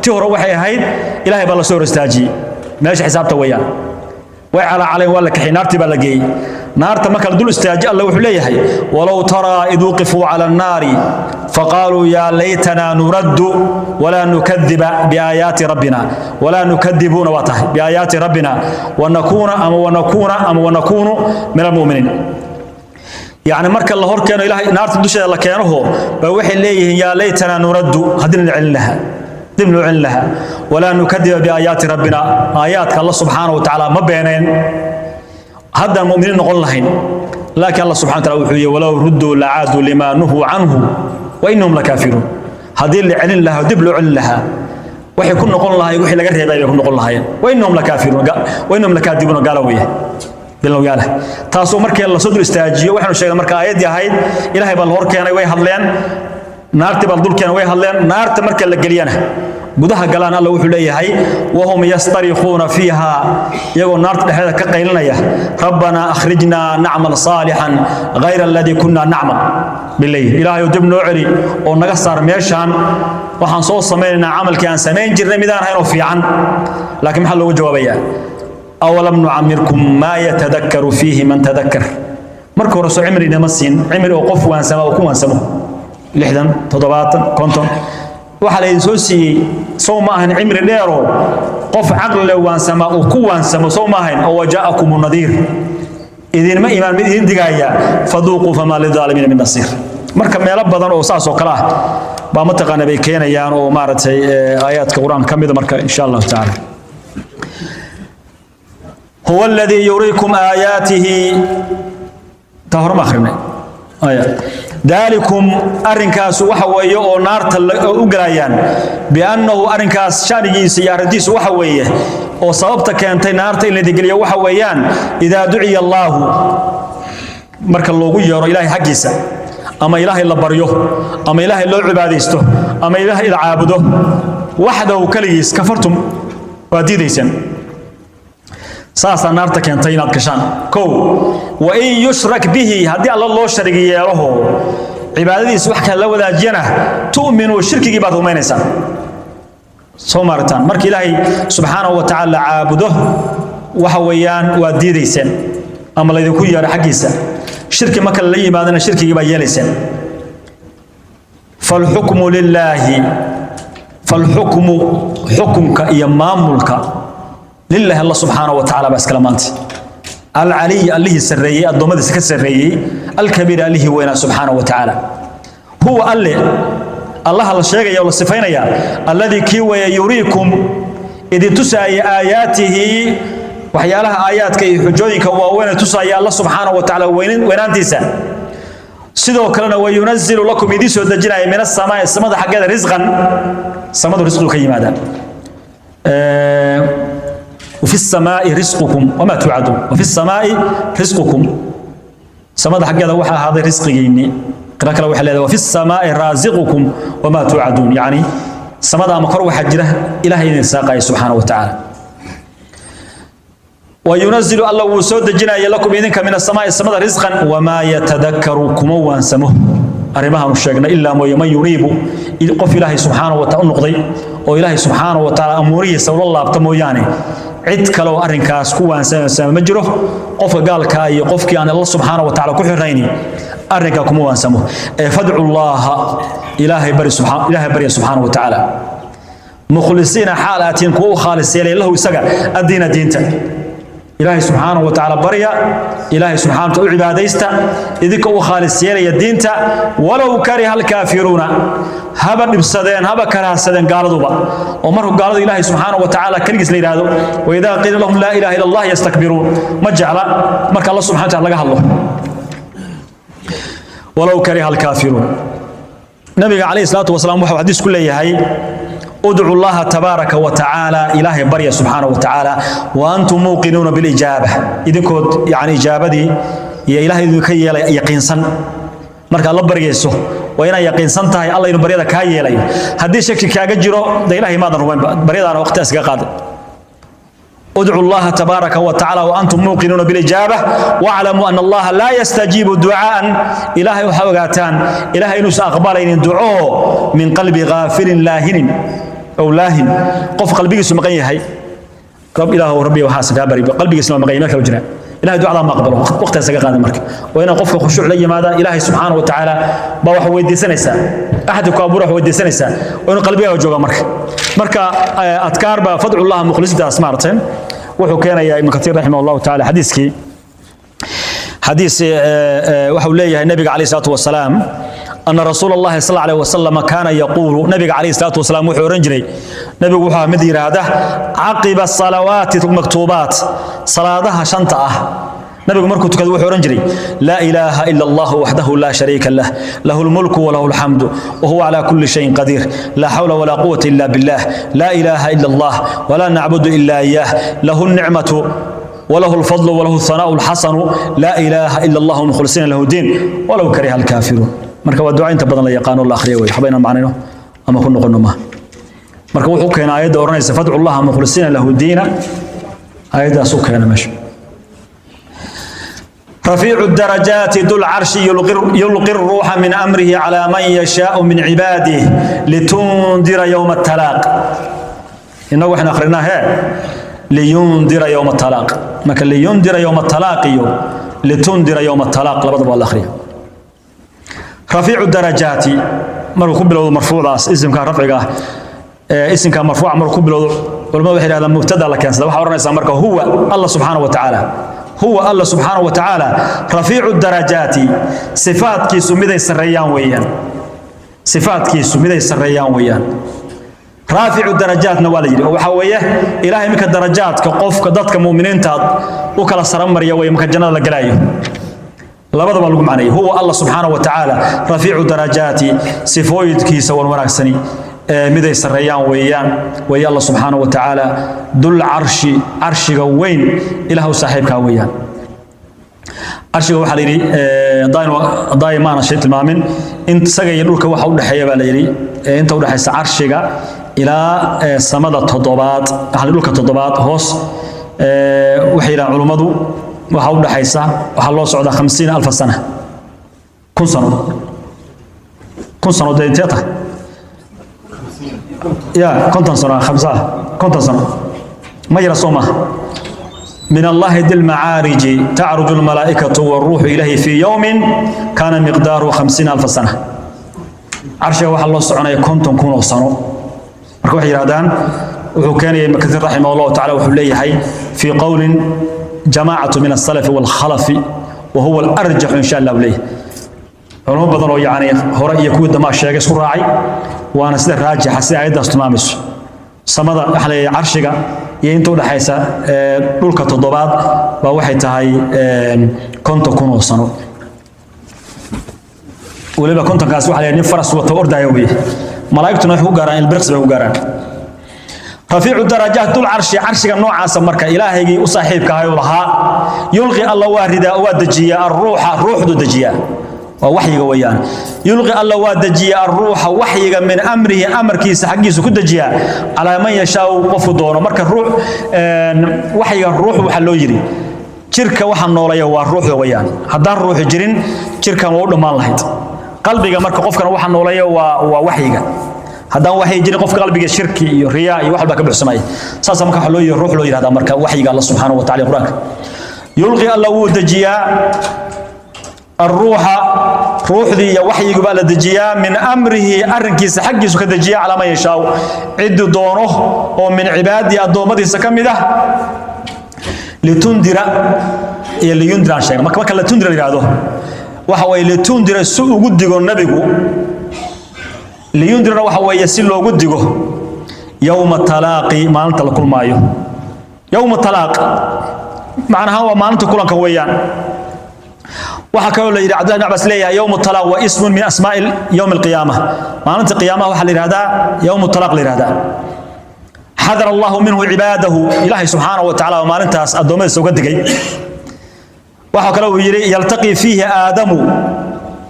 Tii hore waxay ahayd Ilaahay baa la soo hor istaajiyey meesha xisaabta weeyaan, way calaacaleen, waa la kaxay, naartii baa la geeyey. Naarta marka la dul istaaji Allah wuxuu leeyahay walow taraa id wuqifuu cala annaari faqaaluu yaa laytanaa nuraddu walaa nukadiba biaayaati rabbina, walaa nukadibuuna waa tahay biaayaati rabbina, wanakuuna ama wanakuuna ama wanakuunu min almu'miniin. Yani marka la hor keeno Ilahay naarta dusheeda la keenoho ba waxay leeyihiin yaa laytanaa nuraddu, haddii la celin lahaa, dib loo celin lahaa, walaa nukadiba biaayaati rabbina, aayaadka Alla subxaana wa tacaala ma beeneen, haddaan mu'miniin noqon lahayn. Laakiin Alla subxana wa taala wuxuu yihi walow rudduu lacaaduu limaa nuhuu canhu wa innahum lakaafiruun, haddii la celin lahaa, dib loo celin lahaa, waxay ku noqon lahaayeen wixii laga reebay bay ku noqon lahaayeen, wa innahum lakaafiruun wa innahum lakaadibuuna, gaala weeye bilowyaale. Taasoo markii la soo dul istaajiyo waxaanu sheegnay marka aayaddii ahayd Ilaahay baa la hor keenay, way hadleen, naartii baa la dul keenay, way hadleen. Naarta marka la geliyana Gudaha galaan, Alla wuxuu leeyahay: wahum yastarikuuna fiiha, iyagoo naarta dhexdeeda ka qaylinaya: rabbanaa akhrijnaa nacmal saalixan gayra aladii kunna nacmal bilay. Ilaahay dib noo celi oo naga saar meeshaan, waxaan soo samaynaynaa camalkii aan samayn jirnay midaan ahayn oo fiican. Laakiin maxaa loogu jawaabayaa? Awalam nucamirkum maa yatadakkaru fiihi man tadakkar. Marka hore soo cimri inama siin, cimri oo qof waansama oo ku waansamo, 60, 70, 50 waxaa la idin soo siiyey, sow ma ahan cimri dheeroo qof caqli leh waansama uu ku waansamo, sow ma ahayn? Oo wajaakum nadiir, idinma imaan mid idin digaaya? Faduuquu famaa lidaalimiina min nasiir. Marka meelo badan oo saas oo kale ah baa mataqaana bay keenayaan oo maaragtay aayaadka Qur-aanka ka mida. Marka insha Allahu tacaala, huwa aladii yuriikum aayaatihi, taa hore ma akhrinay. Daalikum, arrinkaasu waxa weeye oo naarta u galayaan, biannahu, arrinkaas shanigiisa iyo arrintiisu waxa weeye oo sababta keentay naarta in la digeliyo waxa weeyaan, idaa duciya Allaahu, marka loogu yeero Ilaahay xaggiisa, ama Ilaahay la baryo, ama Ilaahay loo cibaadaysto, ama Ilaahay la caabudo, waxdahu, keligiis, kafartum, waa diidaysaan. Saasaa naarta keentay inaad gashaan. Kow, wa in yushrak bihi, haddii Alla loo sharig yeelaho, cibaadadiisa wax kale la wadaajiyana, tu'minuu, shirkigii baad rumaynaysaan. Soo maaragtaan? Marka Ilaahay subxaanahu wa tacaala caabudo, waxa weeyaan waad diidayseen, ama laydinku yeero xaggiisa, shirki marka la yimaadana shirkigii baa yeelayseen. Falxukmu lilaahi, falxukmu, xukunka iyo maamulka, lilaahi, Alla subxaanahu wa tacaala baa iskala maanta, alcaliyi, Allihii sarreeyey, addoommadiisa ka sarreeyey, alkabiir, Allihii weynaa subxaanahu wa tacaala. Huwa Alle, Allaha la sheegaya oo la sifaynaya, alladii, kii weeye, yuriikum, idin tusaaya, aayaatihi, waxyaalaha aayaadka iyo xujooyinka waaweyn tusaaya Alla subxaanahu wa tacaala weynaantiisa. Sidoo kalena wayunazilu lakum, idiin soo dejinaya, min asamaai, samada xaggeeda, risqan, samadu risqigu ka yimaada. وفي السماء رزقكم وما توعدون، وفي السماء رزقكم، samada xaggeeda waxaa ahaaday risqigiinni. Qira kale waxay leedahay: وفي السماء رازقكم وما توعدون. يعني samada ama kor waxaa jira Ilaahay idin saaqaya subxaanahu wa tacaala. وينزل، الله wuu soo dejinaya, lakum, idinka, min السماء, samada, risqan. وما يتذكر, kuma waansamo arrimahaanu sheegnay, ilaa mooye, man yuniibu, qof Ilaahay subxaanahu wa taala u noqday oo Ilaahay subxaanahu wa tacaala amuurihiisa ula laabta mooyaane, cid kale oo arrinkaas ku waansamaysa ma jiro. Qofka gaalkaa iyo qofkii aan Alla subxaanahu wa tacaala ku xirnayni arrinkaa kuma waansamo. Ee fadcu llaaha, Ilaahay bari, Ilaahay barya subxaanahu wa tacaala, mukhlisiina xaal aatiin kuwa u khaalis yeelay, lahu, isaga, addiina, diinta. Ilaahay subxaanahu wa tacaala barya, Ilaahay subxaanahu wa taala u cibaadaysta idinka u khaalis yeelaya diinta. Walow kariha alkaafiruuna, haba dhibsadeen, haba karahsadeen gaaladuba, oo markuu gaaladu Ilaahay subxaanahu wa tacaala keligiis la yidhaahdo, waidaa qiila lahum laa ilaaha illa Allah yastakbiruun, ma jecla marka Alla subxana wa taala laga hadlo. Walow kariha alkaafiruun. Nabiga calayhi salaatu wasalaam wuxuu xadiis ku leeyahay: udcu llaha tabaaraka wa tacaala, Ilaahay barya subxaanahu wa tacaala, wa antum muuqinuuna bilijaaba, idinkood yani ijaabadii iyo Ilaahay idinka yeelay yaqiinsan. Markaad la baryayso waa inaad yaqiinsan tahay Alla inuu baryada kaa yeelayo. Haddii shaki kaaga jiro, de Ilaahay maadan rumaynba, baryadaana waqtigaas kaga qaaday. ادعوا الله تبارك وتعالى وأنتم موقنون بالإجابة، واعلموا أن الله لا يستجيب دعاء، إلهي وحوغاتان إلهي إنوس أقبالين دعوه، من قلب غافل لاهن أو لاهن، قف قلبي سمقين هي رب إله وربي وحاسب بري قلبي اسمه مقين ما كلا إلهي دعاء ما أقبله وقتها سقى مرك. وإن قفك خشوع لي ماذا إلهي سبحانه وتعالى بوح ويديسنيسا أحد كابوره ويديسنيسا وإن قلبي جوجا مرك. Marka adkaar baa fadcu llaha mukhlisiintaas maarteen. Wuxuu keenayaa Ibnu Katiir raximah Allahu tacaala xadiiskii, xadiis waxau leeyahay nabiga calayhi salaatu wasalaam: ana rasuula Allahi sal alayh wasalam kaana yaquulu, nabiga calayhi salaatu wasalaam wuxuu oran jiray, nabigu wuxuu mid yidhaahda caqiba salawaati maktuubaat, salaadaha shanta ah nabigu markuu tukado wuxuu oran jiray: laa ilaaha ila Allah waxdahu laa shariika lah, lahu lmulku walahu alxamdu wahuwa calaa kulli shayin qadiir, laa xawla walaa quwata ila billah, laa ilaaha ila Allah walaa nacbudu ila iyaah, lahu الnicmatu وله الفضل وله الثناء الحسن، لا إله إلا الله مخلصين له الدين ولو كره الكافرون. Marka waa duca inta badan la yaqaano, la akhriyo wey, waxba inaan macnayno ama ku noqono ma. Marka wuxuu keenay aayadda odhanaysa fadcu llaha mukhlisiina lahu diina, aayaddaas u keena meesha. رفيع الدرجات ذو العرش يلقي الروح من أمره على من يشاء من عباده لتنذر يوم التلاق. إنه إحنا أخرناه لينذر يوم التلاق. ما كان لينذر يوم التلاق لتنذر يوم التلاق لبضب الأخرين. رفيع الدرجات مرو كبلو مرفوع اسم كان رفعه اسم كان مرفوع مرو كبلو علماء waxay yiraahdaan mubtada la keensada. Waxa oranaysa marka huwa Allah subhanahu wa ta'ala, huwa Allah subhanahu wa ta'ala rafiicu darajaati, sifaatkiisu miday sareeyaan weeyaan, sifaatkiisu miday sareeyaan weeyaan. Raaficu darajaatna waa la yidhi, oo waxaa weeye Ilaahay minka darajaadka qofka dadka mu'miniinta u kala saramariya weeye marka jannada la galaayo. Labadaba lagu macneeyay. Huwa Allah subhanahu wa ta'ala rafiicu darajaati, sifooyinkiisa wan wanaagsani miday sareeyaan weeyaan weeye. Allah subhanahu wa ta'ala dul arshi, arshiga weyn Ilaahu saaxiibka weeyaan. Arshiga waxaa la yidhi daay maana shay tilmaamin in isaga iyo dhulka waxa u dhexeeya baa la yidhi, inta u dhexaysa carshiga ilaa samada toddobaad, waxaa dhulka toddobaad hoos, waxay yidhahaan culummadu waxa u dhexaysa waxaa loo socdaa 50,000 sana, 1000 sano. 1000 sano dee intee tahay? Ya 50 sano, khamsa 50 sano ma yara, soo maaha? من الله ذي المعارج تعرج الملائكة والروح إليه في يوم كان مقداره 50,000 سنة. عرشه waxa loo soconaya 50,000 oo sano. Marka waxay yiraahdaan wuxuu keenay Ibn Kathir rahimahullah ta'ala, wuxuu leeyahay fi qawlin jamaa'atu min as-salaf wal khalaf wa huwa al-arjah in sha Allah. Leeyahay culimo badan oo yaani hore iyo kuwii dama sheegay isku raacay, waana sida raajixa sida aayadaas tilmaamayso. Samada waxa la carshiga iyo inta u dhaxaysa dhulka toddobaad baa waxay tahay 50,000 oo sano. Weliba kontonkaas waxaa la nin faras wato ordaya weeye, malaa'igtuna waxay ku gaaraan ilbiriqsi bay ku gaaraan. Rafiicu darajaat dul carshi, carshiga noocaasa marka Ilaahaygii u saaxiibka ahay uu lahaa. Yulqi, Alla waa ridaa, waa dejiyaa, arruuxa, ruuxdu dejiyaa, waa waxyiga weeyaan. Yulqi, Alla waa dejiyaa, arruuxa, waxyiga, min amrihi, amarkiisa xaggiisa ku dejiyaa, calaa man yashaau, qofku doono. Marka ruux waxyiga ruux waxaa loo yidhi jirka waxa noolaya waa ruuxda weeyaan. Haddaan ruuxi jirin jirkan waa u dhammaan lahayd. Qalbiga marka qofkana waxa noolaya waa waxyiga. Haddaan waxyi jirin qofka qalbiga shirki iyo riyaa iyo wax walba ka buuxsamaya. Saasa marka waxa loo yidhi ruux loo yidhahdaa marka waxyiga Alla subxaanahu wa tacala. Qur-aanka yulqi, Alla wuu dejiyaa, الروح, ruuxdii iyo waxyigu baa la dejiyaa, min amrihi, arrinkiisa xaggiisu ka dejiyaa, calaa man yashaau, ciddu doono oo min cibaadii, addoommadiisa ka mid ah. Litundira iyo liyundira aan sheegna. Marka litundira la yidhaahdo waxa weeye litundira si ugu digo nabigu, liyundirana waxa weeye si loogu digo yowma talaaqi, maalinta la kulmaayo. Yowma talaaq macnaha waa maalinta kulanka weeyaan. Waxaa kaloo la yidhi Cabdillahi bin Cabbaas leeyahay yowmu talaaq waa ismun min asmaa'i yowmi alqiyaama, maalinta qiyaamaha waxaa la yidhahdaa yowmu talaaq la yidhahdaa. Xadara Allahu minhu cibaadahu, Ilaahay subxaanahu wa tacaala maalintaas addoommadiisa uga digay. Waxaa kale uu yidhi yaltaqi fiihi Aadamu,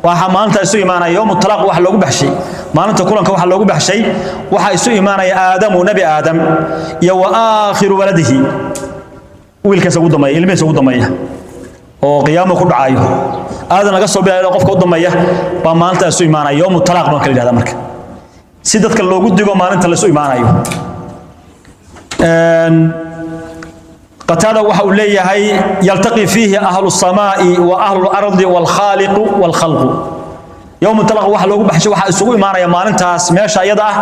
waxaa maalinta isu imaanaya yowmu talaaq waxa loogu baxshay, maalinta kulanka waxa loogu baxshay, waxaa isu imaanaya Aadamu, Nebi Aadam, iyo wa aakhiru waladihi, wiilkiisa ugu dambeeya, ilmihiisa ugu dambeeya oo qiyaamo ku dhacayo. Aadan laga soo bilaabo qofka u dambeeya baa maalinta isu imaanaya, yowmu talaaq baan kala yidhahdaa. Marka si dadka loogu digo maalinta la isu imaanayo. Qataada waxa uu leeyahay yaltaqi fiihi ahlu samaa'i wa ahlu lardi waalkhaaliqu waalkhalqu. Yowmu talaaq waxa loogu baxshay waxaa isugu imaanaya maalintaas meesha iyada ah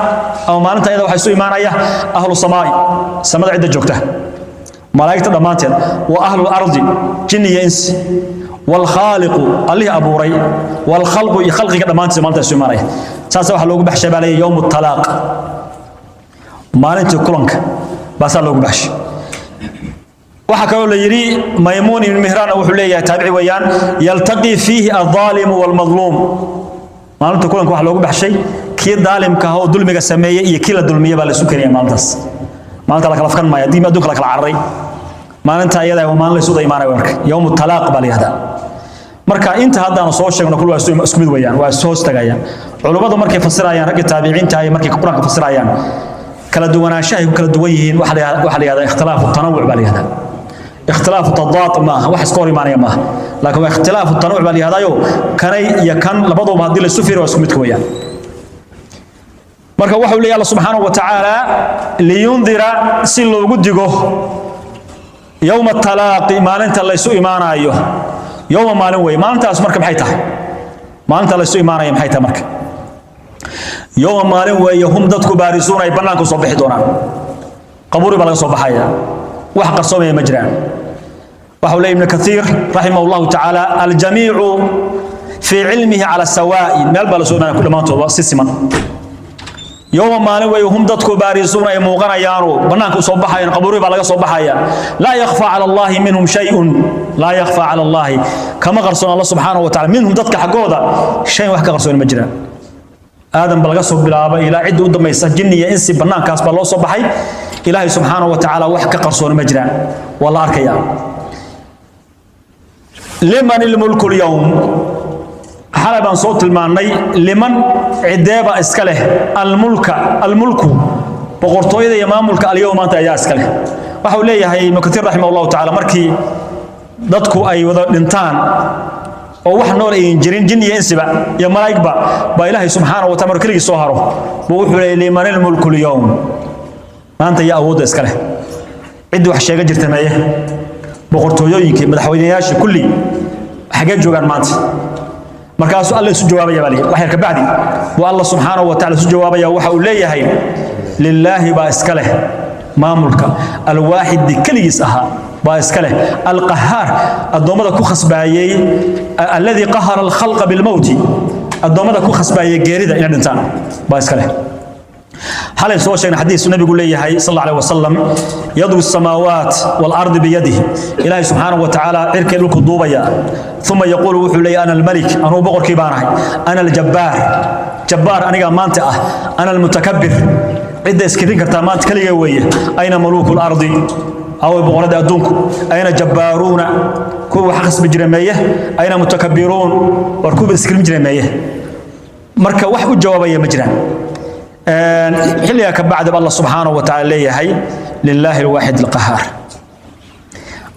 ama maalinta iyada waxaa isu imaanaya ahlu samaa'i, samada cidda joogta, malaa'igta dhammaanteed, wa ahlu lardi, jin iyo insi, waalkhaaliqu, allihii abuuray, waalkhalqu, iyo khalqiga dhammaantiisa maalinta isu imaanaya. Saasa waxaa loogu baxshay baa leeyahay yowmu talaaq, maalintii kulanka baasaa loogu baxshay. Waxaa kaloo la yidhi Maymuun ibn Mihraan wuxuu leeyahay, taabici weeyaan, yaltaqi fiihi aldaalimu waalmadluum. Maalinta kulanka waxaa loogu baxshay kii daalimka ah oo dulmiga sameeyey iyo kii la dulmiyey baa la isu keenaya maalintaas. Maalinta la kala afkan maayo haddii adduunka la kala cararay, maalinta iyada waa maalin la isu imaanayo. Marka yowmu talaaq baa la yihahdaa. Marka inta haddaanu soo sheegno kul waa isku mid weeyaan, waa is hoos tagayaan. Culummadu markay fasirayaan, raggii taabiciinta ay markay Qur-aanka fasirayaan. Kala duwanaanshahay ku kala duwan yihiin waxa la yidhahdaa ikhtilaafu tanawuc baa la yidhahdaa. Ikhtilaafu tadaad maaha, wax iska hor imaanaya maaha, laakiin waa ikhtilaafu tanawuc baa la yidhahdaayo. Kanay iyo kan labaduba haddii la isu fiiriyo waa isku midka weeyaan. Marka waxa uu leeyahay Allah subxaanahu wa tacaala liyundira, si loogu digo, yowma talaaqi, maalinta laysu imaanayo. Yowma maalin weeye maalintaas. Marka maxay tahay maalinta laysu imaanayo? Maxay tahay marka? Yowma maalin weeye hum dadku baarisuun, ay bannaanka usoo bixi doonaan. Qabuuri baa laga soo baxaya, wax qarsoomaya ma jiraan. Waxa uu leeyahay Ibnu Kathiir raximah Allahu tacaala: aljamiicu fii cilmihi cala sawaa'i. Meel baa lasoo imaanaya ku dhammaantood waa si siman. Yowma maalin weeye hum dadku baarisuun, ay muuqanayaanu bannaanka usoo baxayaan, qabuuri baa laga soo baxaya. Laa yakhfaa cala Allahi minhum shayun, laa yakhfaa cala Allahi, kama qarsoon Allah subxaanahu wa tacala, minhum dadka xaggooda, shay wax ka qarsoon ma jiraan. Aadam ba laga soo bilaabay ilaa cidda u dambaysa, jinni iyo insi, bannaankaas baa loo soo baxay. Ilaahay subxaanahu wa tacaala wax ka qarsoon ma jiraan, waa la arkayaa. Liman ilmulku lyowm? Xalay baan soo tilmaannay. Liman, cideeba iska leh, almulka, almulku, boqortooyada iyo maamulka, alyowm, maanta ayaa iska leh? Waxa uu leeyahay Ibnu Katiir raximah Allahu tacaala: markii dadku ay wada dhintaan oo wax nool ayan jirin, jin iyo insiba iyo malaa'igba, baa Ilaahay subxaanahu wa taala markuu keligii soo haro buu wuxuu leeyahay: liman ilmulku lyowm? Maanta yaa awoodda iska leh? Ciddii wax sheega jirta meeye? Boqortooyooyinkii, madaxweynayaashii, kulli xaggee joogaan maanta? Markaasuu Alla isu jawaabaya baa wax yar ka bacdi buu Alla subxaanahu wa tacala isu jawaabaya. Waxa uu leeyahay: lilaahi baa iska leh maamulka, alwaaxidi, keligiis ahaa baa iska leh, alqahaar, addoommada ku khasbaayey, alladii qahara alkhalqa bilmowti, addoommada ku khasbaayey geerida inay dhintaan baa iska leh. Xalay soo sheegnay xadiis nabigu leeyahay sal Allahu alayhi wasallam: yadwi samaawaat walardi biyadihi. Ilaahay subxaanahu wa tacaala cirkay dhulku duubaya. Uma yaquulu, wuxuu leeyahay: ana almalik, anugu boqorkii baan ahay, ana aljabbaar, jabbaar anigaa maanta ah, ana almutakabbir, cidda iskirin kartaa maanta keliga weeye. Ayna muluuku lardi? Away boqorada adduunku? Ayna jabbaaruuna? Kuwa wax khasbi jira meeye? Ayna mutakabbiruun? War kuwa iskirin jira meeye? Marka wax u jawaabaya ma jiraan. Xilligaa ka bacdi ba Allah subxaanahu wa tacaala leeyahay: lilaahi alwaaxid alqahaar.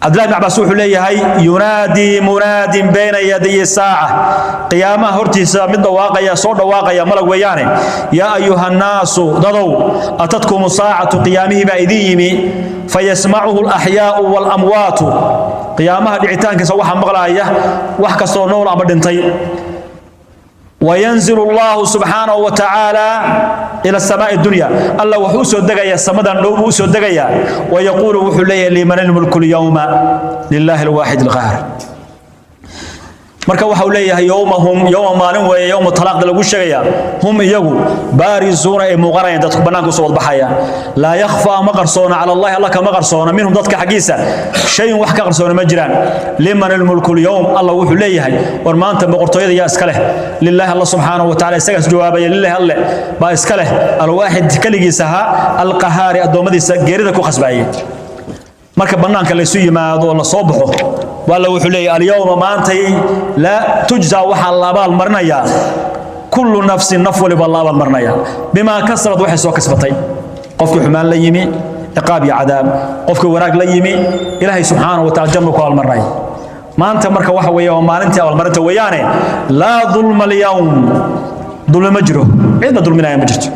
Cabdillahi bn Cabaas wuxuu leeyahay: yunaadii munaadin bayna yaday saaca, qiyaamaha hortiisa mid dhawaaqaya, soo dhawaaqaya, malag weeyaane: yaa ayuha nnaasu, dadow, atadkum saacatu, qiyaamihii baa idin yimi. Fayasmacuhu alaxyaau waalamwaatu, qiyaamaha dhicitaankiisa waxaa maqlaaya wax kastoo nool ama dhintay. وينزل الله سبحانه وتعالى إلى السماء الدنيا، الله وحو سو دغيا سمدان دو بو سو دغيا، ويقول، وحو ليه: لمن الملك اليوم؟ لله الواحد القهار. Marka waxa uu leeyahay: yowmahum, yowma maalin weeye, yowma talaaqda lagu sheegaya, hum iyagu, baarisuuna, ay muuqanayaan, dadku bannaanka usoo wadbaxayaan. Laa yakhfaa, ma qarsoona, cala Allahi, Alla kama qarsoona, minhum, dadka xaggiisa, shayun, wax ka qarsoona ma jiraan. Liman almulku lyowm? Allah wuxuu leeyahay: war maanta boqortooyada yaa iska leh? Lilaahi, Allah subxaanahu wa tacala isagaas jawaabaya. Lilahi, Alle baa iska leh, alwaaxid, keligiis ahaa, alqahaari, addoommadiisa geerida ku khasbaayay. Marka bannaanka laysu yimaado oo la soo baxo, alla wuxuu leeyahay: alyawma, maantay, laa tujzaa, waxaa la abaal marinayaa, kullu nafsin, naf waliba la abaal marinayaa, bimaa kasabad, waxay soo kasbatay. Qofkii xumaan la yimi, ciqaab iyo cadaab. Qofkii wanaag la yimi, Ilaahay subxaanahu wa tacala jannu ku abaalmarinaya maanta. Marka waxa weeye waa maalintii abaalmarinta weeyaane. Laa dulma alyawm, dulmi ma jiro, cidna dulminaya ma jirto.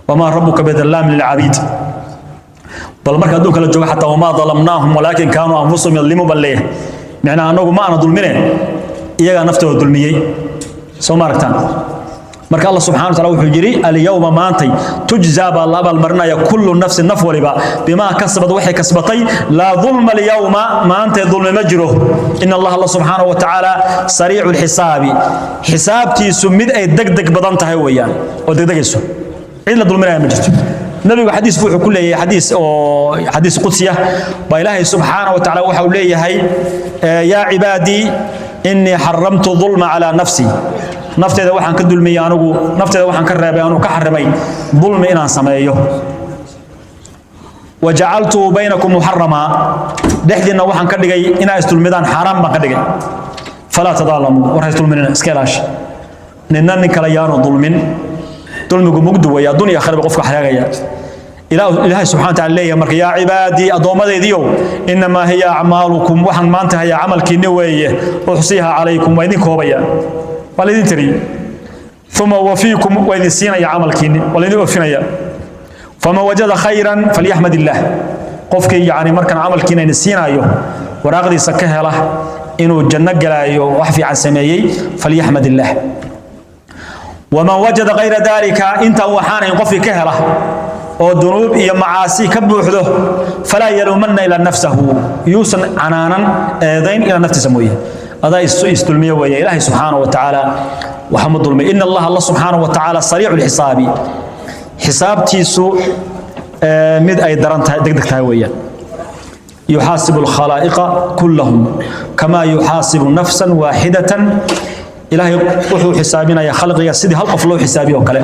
Wamaa rabbuka bidallaamin lilcabiid. Bal marka adduunka la joogo xataa wamaa dalamnaahum walaakin kaanuu anfusahum yadlimuun bal leeyahay. Micnaha annagu ma aana dulmine, iyagaa naftooda dulmiyey. Soo ma aragtaan? Marka Allah subxana wa taala wuxuu yidhi: alyawma, maantay, tujzaa, baa la abaalmarinaya, kullu nafsin, naf waliba, bimaa kasabad, waxay kasbatay. Laa dulma alyawma, maantay dulmi ma jiro. In Allah, Allah subxaanahu wa tacaala, sariicu lxisaabi, xisaabtiisu mid ay degdeg badan tahay weeyaan, oo degdegayso. Cid la dulminaya ma jirto. Nabigu xadiis buu wuxuu ku leeyahay, xadiis oo xadiis qudsi ah baa, Ilaahay subxaana wa tacaala waxa uu leeyahay: yaa cibaadii, innii xaramtu dulma calaa nafsi, nafteeda waxaan ka dulmiyey anigu, nafteeda waxaan ka reebay, anuu ka xarimay dulmi inaan sameeyo. Wajacaltuhu baynakum muxarama, dhexdiinna waxaan ka dhigay inaa isdulmidaan, xaaraan baan ka dhigay. Falaa tadaalamuu, war ha isdulminina, iska ilaasha. Ninna nin kale yaanu dulmin. Dulmigu mugdi weeye, adduun iyo aakhiraba qofka xaraagaya. Ilaahay subxana wa taala leeyahay marka: yaa cibaadii, addoommadaydiyow, innamaa hiya acmaalukum, waxaan maanta hayaa camalkiinni weeye, uxsiiha calaykum, waa idin koobaya, waa laydin tiriyey, uma wafiikum, waa idin siinaya camalkiinni, waa laydin oofinaya. Faman wajada khayran falyaxmad illaah. Qofkii yani markan camalkiina idin siinaayo waraaqdiisa ka hela inuu janno galaayo, wax fiican sameeyey, falyaxmad illaah. Waman wajada kayra dalika, intaan waxaanayn qofkii ka hela oo dunuub iyo macaasi ka buuxdo, falaa yaluumanna ilaa nafsahu, yuusan canaanan, eedayn, ilaa naftiisa mooye, adaa isdulmiye weeye. Ilaahay subxaanahu wa tacaala waxa ma dulmay. Ina Allaha, Alla subxaanahu wa tacaala, sariicu lxisaabi, xisaabtiisu mid ay daran tahay, degdeg tahay weeyaan. Yuxaasibu alkhalaa'iqa kullahum kamaa yuxaasibu nafsan waaxidatan. Ilaahay wuxuu xisaabinayaa khalqiga sidii hal qof loo xisaabiyo oo kale.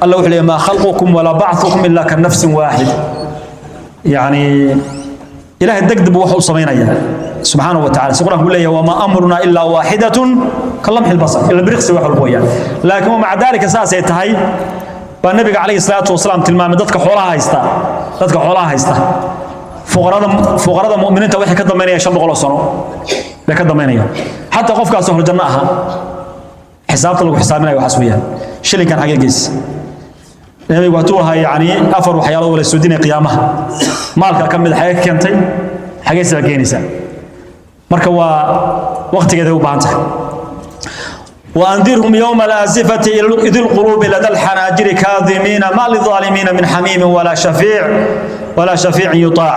Alla wuxuu leeyahay: maa khalqukum walaa bacthukum ilaa ka nafsin waaxid. Yani Ilaahay degdeg buu wax u samaynayaa subxaanahu wa tacala. Si Qur-aanku leeyahay: wamaa amrunaa ilaa waaxidatun ka lamxi lbasar, ila biriqsi wax walba weeyaan. Laakiin wamaca daalika, saasay tahay baa Nabiga calayhi salaatu wasalaam tilmaamay dadka xoolaha haysta. Dadka xoolaha haysta, fuqarada mu'miniinta waxay ka dambaynayaan 500 oo sano bay ka dambaynayaan, xataa qofkaas hor janno aha. Xisaabta lagu xisaabinayo waxaas weeyaan. Shilinkan xagee geys? Nabigu hatuu ahaa yacni afar waxyaalood wala soo dinay qiyaamaha, maalka ka mid: xagee ka keentay, xagee sidaa keenaysaa? Marka waa waqtigeeday u baahan tahay. وأنذرهم يوم الآزفة إذ القلوب لدى الحناجر كاظمين ما للظالمين من حميم ولا شفيع يطاع.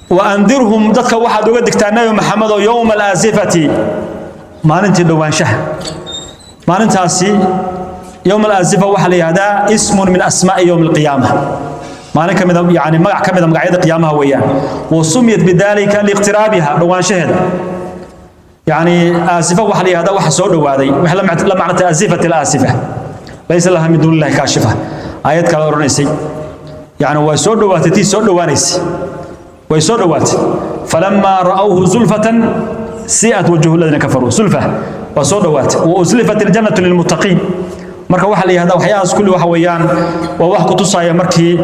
وأنذرهم، dadka waxaad uga digtaa, Nabi Maxamed, يوم الآزفة، maalintii dhowaanshaha. Maalintaasi يوم الآزفة waxaa la yidhahdaa اسم من أسماء يوم القيامة, maalin ka mida, yani magac ka mida magacyada qiyaamaha weeyaan. وسميت بذلك لاقترابها, dhowaanshaheeda. يعني آسفة waxa la yidhahdaa waxa soo dhowaaday, waxay la macnata أزفت الآزفة ليس لها من دون الله كاشفة, aayad kale odhanaysay. Yani waa soo dhowaatay, tii soo dhowaanaysay way soo dhowaatay. فلما رأوه زلفة سيئت وجوه الذين كفروا. زلفة waa soo dhowaatay. وأزلفت الجنة للمتقين. Marka waxa la yidhahdaa waxyaalahaas kulli waxa weeyaan waa wax ku tusaya markii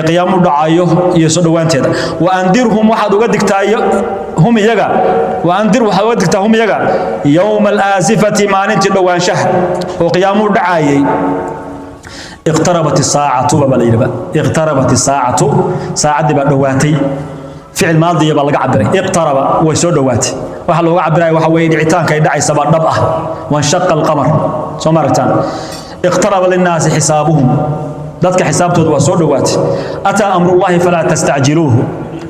qiyaamu dhacayo iyo soo dhowaanteeda. وأنذرهم, waxaad uga digtaa, هم iyaga, وأنذر, waxaad uga digtaa, هم iyaga, يوم الآزفة, maalintii dhowaanshaha oo qiyaamu dhacayay. اقتربت الساعة baa la yidhi. اقتربت الساعة, saacaddii baa dhowaatay. Ficil maadiya baa laga cabiray, اقترب, way soo dhowaatay. Waxa looga cabiraya waxa weeye dhicitaanka ay dhacaysa baa dhab ah. وانشق القمر, soo ma aragtaan? اقترب للناس حسابهم, dadka xisaabtooda waa soo dhowaatay. أتى أمر الله فلا تستعجلوه,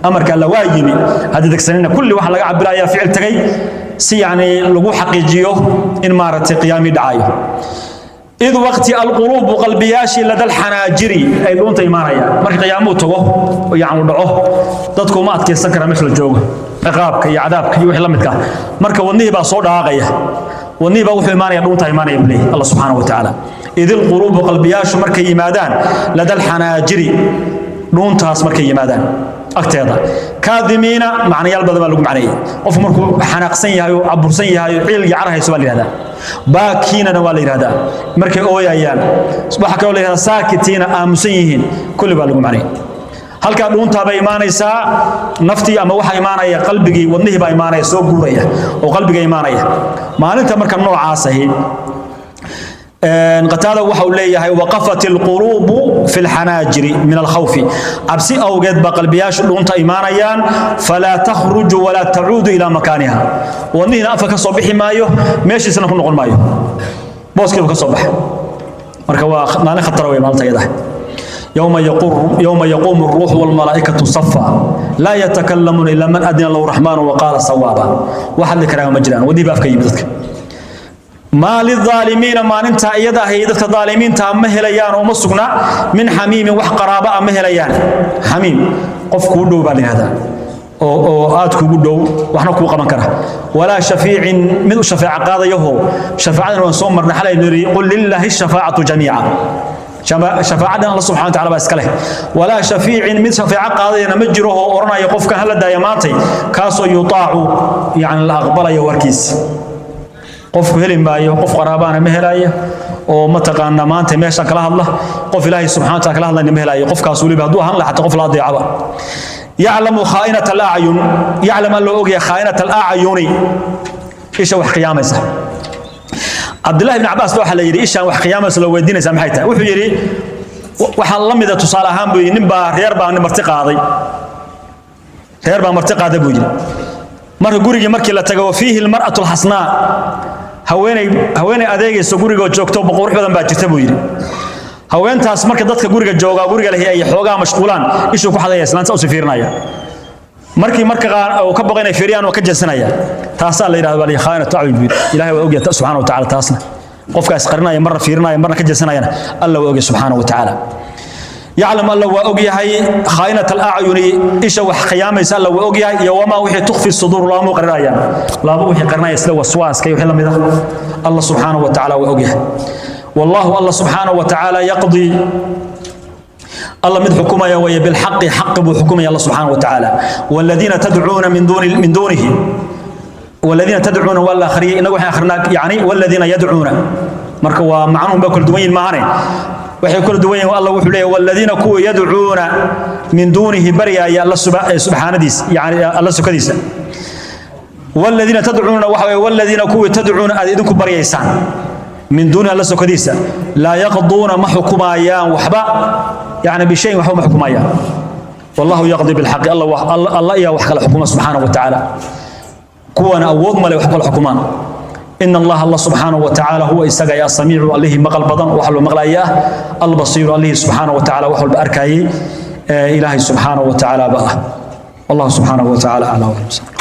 amarka Alla waa yimi, hadda degsanina. Kulli waxa laga cabirayaa ficil tagay si yacni lagu xaqiijiyo in maaragtay qiyaamii dhacayo. إذ waqti القلوب, qalbiyaashii, لدى الحناجر, ay dhuunta imaanayaan. Marka qiyaamuhu tago oo yacni dhaco, dadku uma adkaysan karaa meesha la joogo, ciqaabka iyo cadaabka iyo wixii la midka ah. Marka wadnihii baa soo dhaaqaya, wadnihii baa wuxuu imaanaya dhuunta imaanaya buu leeyahay Allah subxaanahu wa tacaala. إذ القلوب, qalbiyaashu markay yimaadaan, لدى الحناجر, dhuuntaas markay yimaadaan agteeda, كاظمين, macnayaal badan baa lagu macneeyey. Qofku markuu xanaaqsan yahay oo cabursan yahay oo ciil iyo car hayso baa la yidhahdaa. باكين na waa la yidhahdaa, markay ooyayaan. Waxaa kaloo la yidhahdaa ساكتين, aamusan yihiin. Kulli baa lagu macneeyey. Halkaa dhuuntaa bay imaanaysaa naftii, ama waxaa imaanaya qalbigii, wadnihii baa imaanaya, soo guuraya oo qalbiga imaanaya maalinta. Marka noocaas ahi, Qataada waxa uu leeyahay: وقفت القلوب في الحناجر من الخوف, cabsi awgeed baa qalbiyaashu dhuunta imaanayaan. فلا تخرج ولا تعود إلى مكانها, wadnihiina afka ka soo bixi maayo, meeshiisana ku noqon maayo, booskiiba ka soo baxa. Marka waa maalin khatara wey maalinta iyada. يوم يقوم الروح والملائكة صفا لا يتكلمون إلا من أذن له الرحمن وقال صوابا. Waxaad li karaa ma jiraan, wadnihi ba afka yimid dadka. ما للظالمين, maalinta iyada ahay dadka daalimiinta ma helayaan oo ma sugna, من حميم, wax qaraaba ah ma helayaan. Xamiim qof kuu dhow baa la yidhahdaa, oo aad kugu dhow, waxna kuu qaban kara. ولا شفيع, mid u shafeeco qaadayaho. Shafaacadan waan soo marnay xalay, niri: قل لله الشفاعة جميعا. Shafaacadan Alla subxana wa tacala baa iska leh. ولا شفيع, mid shafeeco qaadayana ma jiro oo odhanaya qofkan hala daaya maantay, kaasoo يطاع, yani la aqbalayo warkiisa. Qofku heli maayo, qof qaraabaana ma helaayo. Oo mataqaana maanta meeshan kala hadla qof Ilaahay subxaanahu wa tacaala kala hadlayna ma helayo. Qofkaas weliba hadduu ahaan lahaa xataa qof la adeecaba. Yaclamu khaa'inata alacyun, yaclam alla ogyahay khaa'inata alacyuni, isha wax qiyaamaysa. Cabdillahi ibn Cabaas waxaa la yidhi: ishaan wax qiyaamaysa loo weydiinaysaa maxay tahay? Wuxuu yidhi: waxaa la mida tusaale ahaan buu yidhi, nin baa reer baa marti qaaday, reer baa marti qaaday buu yidhi. Marka gurigii markii la tago, fiihi almar'atu alxasnaa, haweeney adeegayso gurigoo joogto qurux badan baa jirta buu yidhi. Haweentaas marka dadka guriga jooga, guriga lehi, ay xoogaa mashquulaan, ishuu ku xadaya islaanta usii fiirinaya. Markii marka qaar uu ka boqo inay fiiriyaan, waa ka jeesanaya. Taasaa la yidhahda waa khaa'inatu acyun buu yidhi. Ilaahay waa ogyahay subxaana wa tacaala. Taasna qofkaas qarinaya, marna fiirinaya, marna ka jeesanayana, Alla waa ogyahay subxaana wa tacaala. Yaclam alla waa ogyahay khaa'inata alacyuni, isha wax khiyaamaysa alla waa ogyahay, iyo wamaa wixii tukhfi suduur, laamuu qarinayaan, laaba wixii qarinaya sida waswaaska iyo wixii la mid ah, Alla subxaanahu wa tacaala waa ogyahay. Wallahu alla subxaanahu wa tacaala yaqdi, alla mid xukumaya weeye, bilxaqi, xaqi buu xukumaya Alla subxaanahu wa tacaala. Waladiina tadcuuna min duunihi, waladiina tadcuuna waa la akhriyay, inagu waxaan akhrinaa yani waladiina yadcuuna. Marka waa macnuhum baa kala duwan yihin maahane, waxay kala duwan yihiin. Alla wuxuu leeyahay: waladiina kuwa yadcuuna min duunihi, baryaaya Alla subxaanadiisa, yani Alla sukadiisa. Waladiina tadcuuna waxa weeye waladiina kuwii tadcuuna aad idinku baryaysaan, min duuni, Alla sokadiisa, laa yaqduuna ma xukumayaan waxba, yani bishayin waxba ma xukumayaan. Wallahu yaqdi bilxaqi, Alla iyaa wax kala xukuma subxaanahu wa tacaala, kuwana awood male wax kala xukumaan. In Allaha Allah subxaanahu wa tacaala huwa isaga yaa samiicu, allihii maqal badan, wax loo maqlaya ah, albasiiru, allihii subxaanahu wa tacaala wax walba arkayay, Ilaahay subxaanahu wa tacaala ba ah. Wallahu subxaanahu wa tacaala aclaa waclam.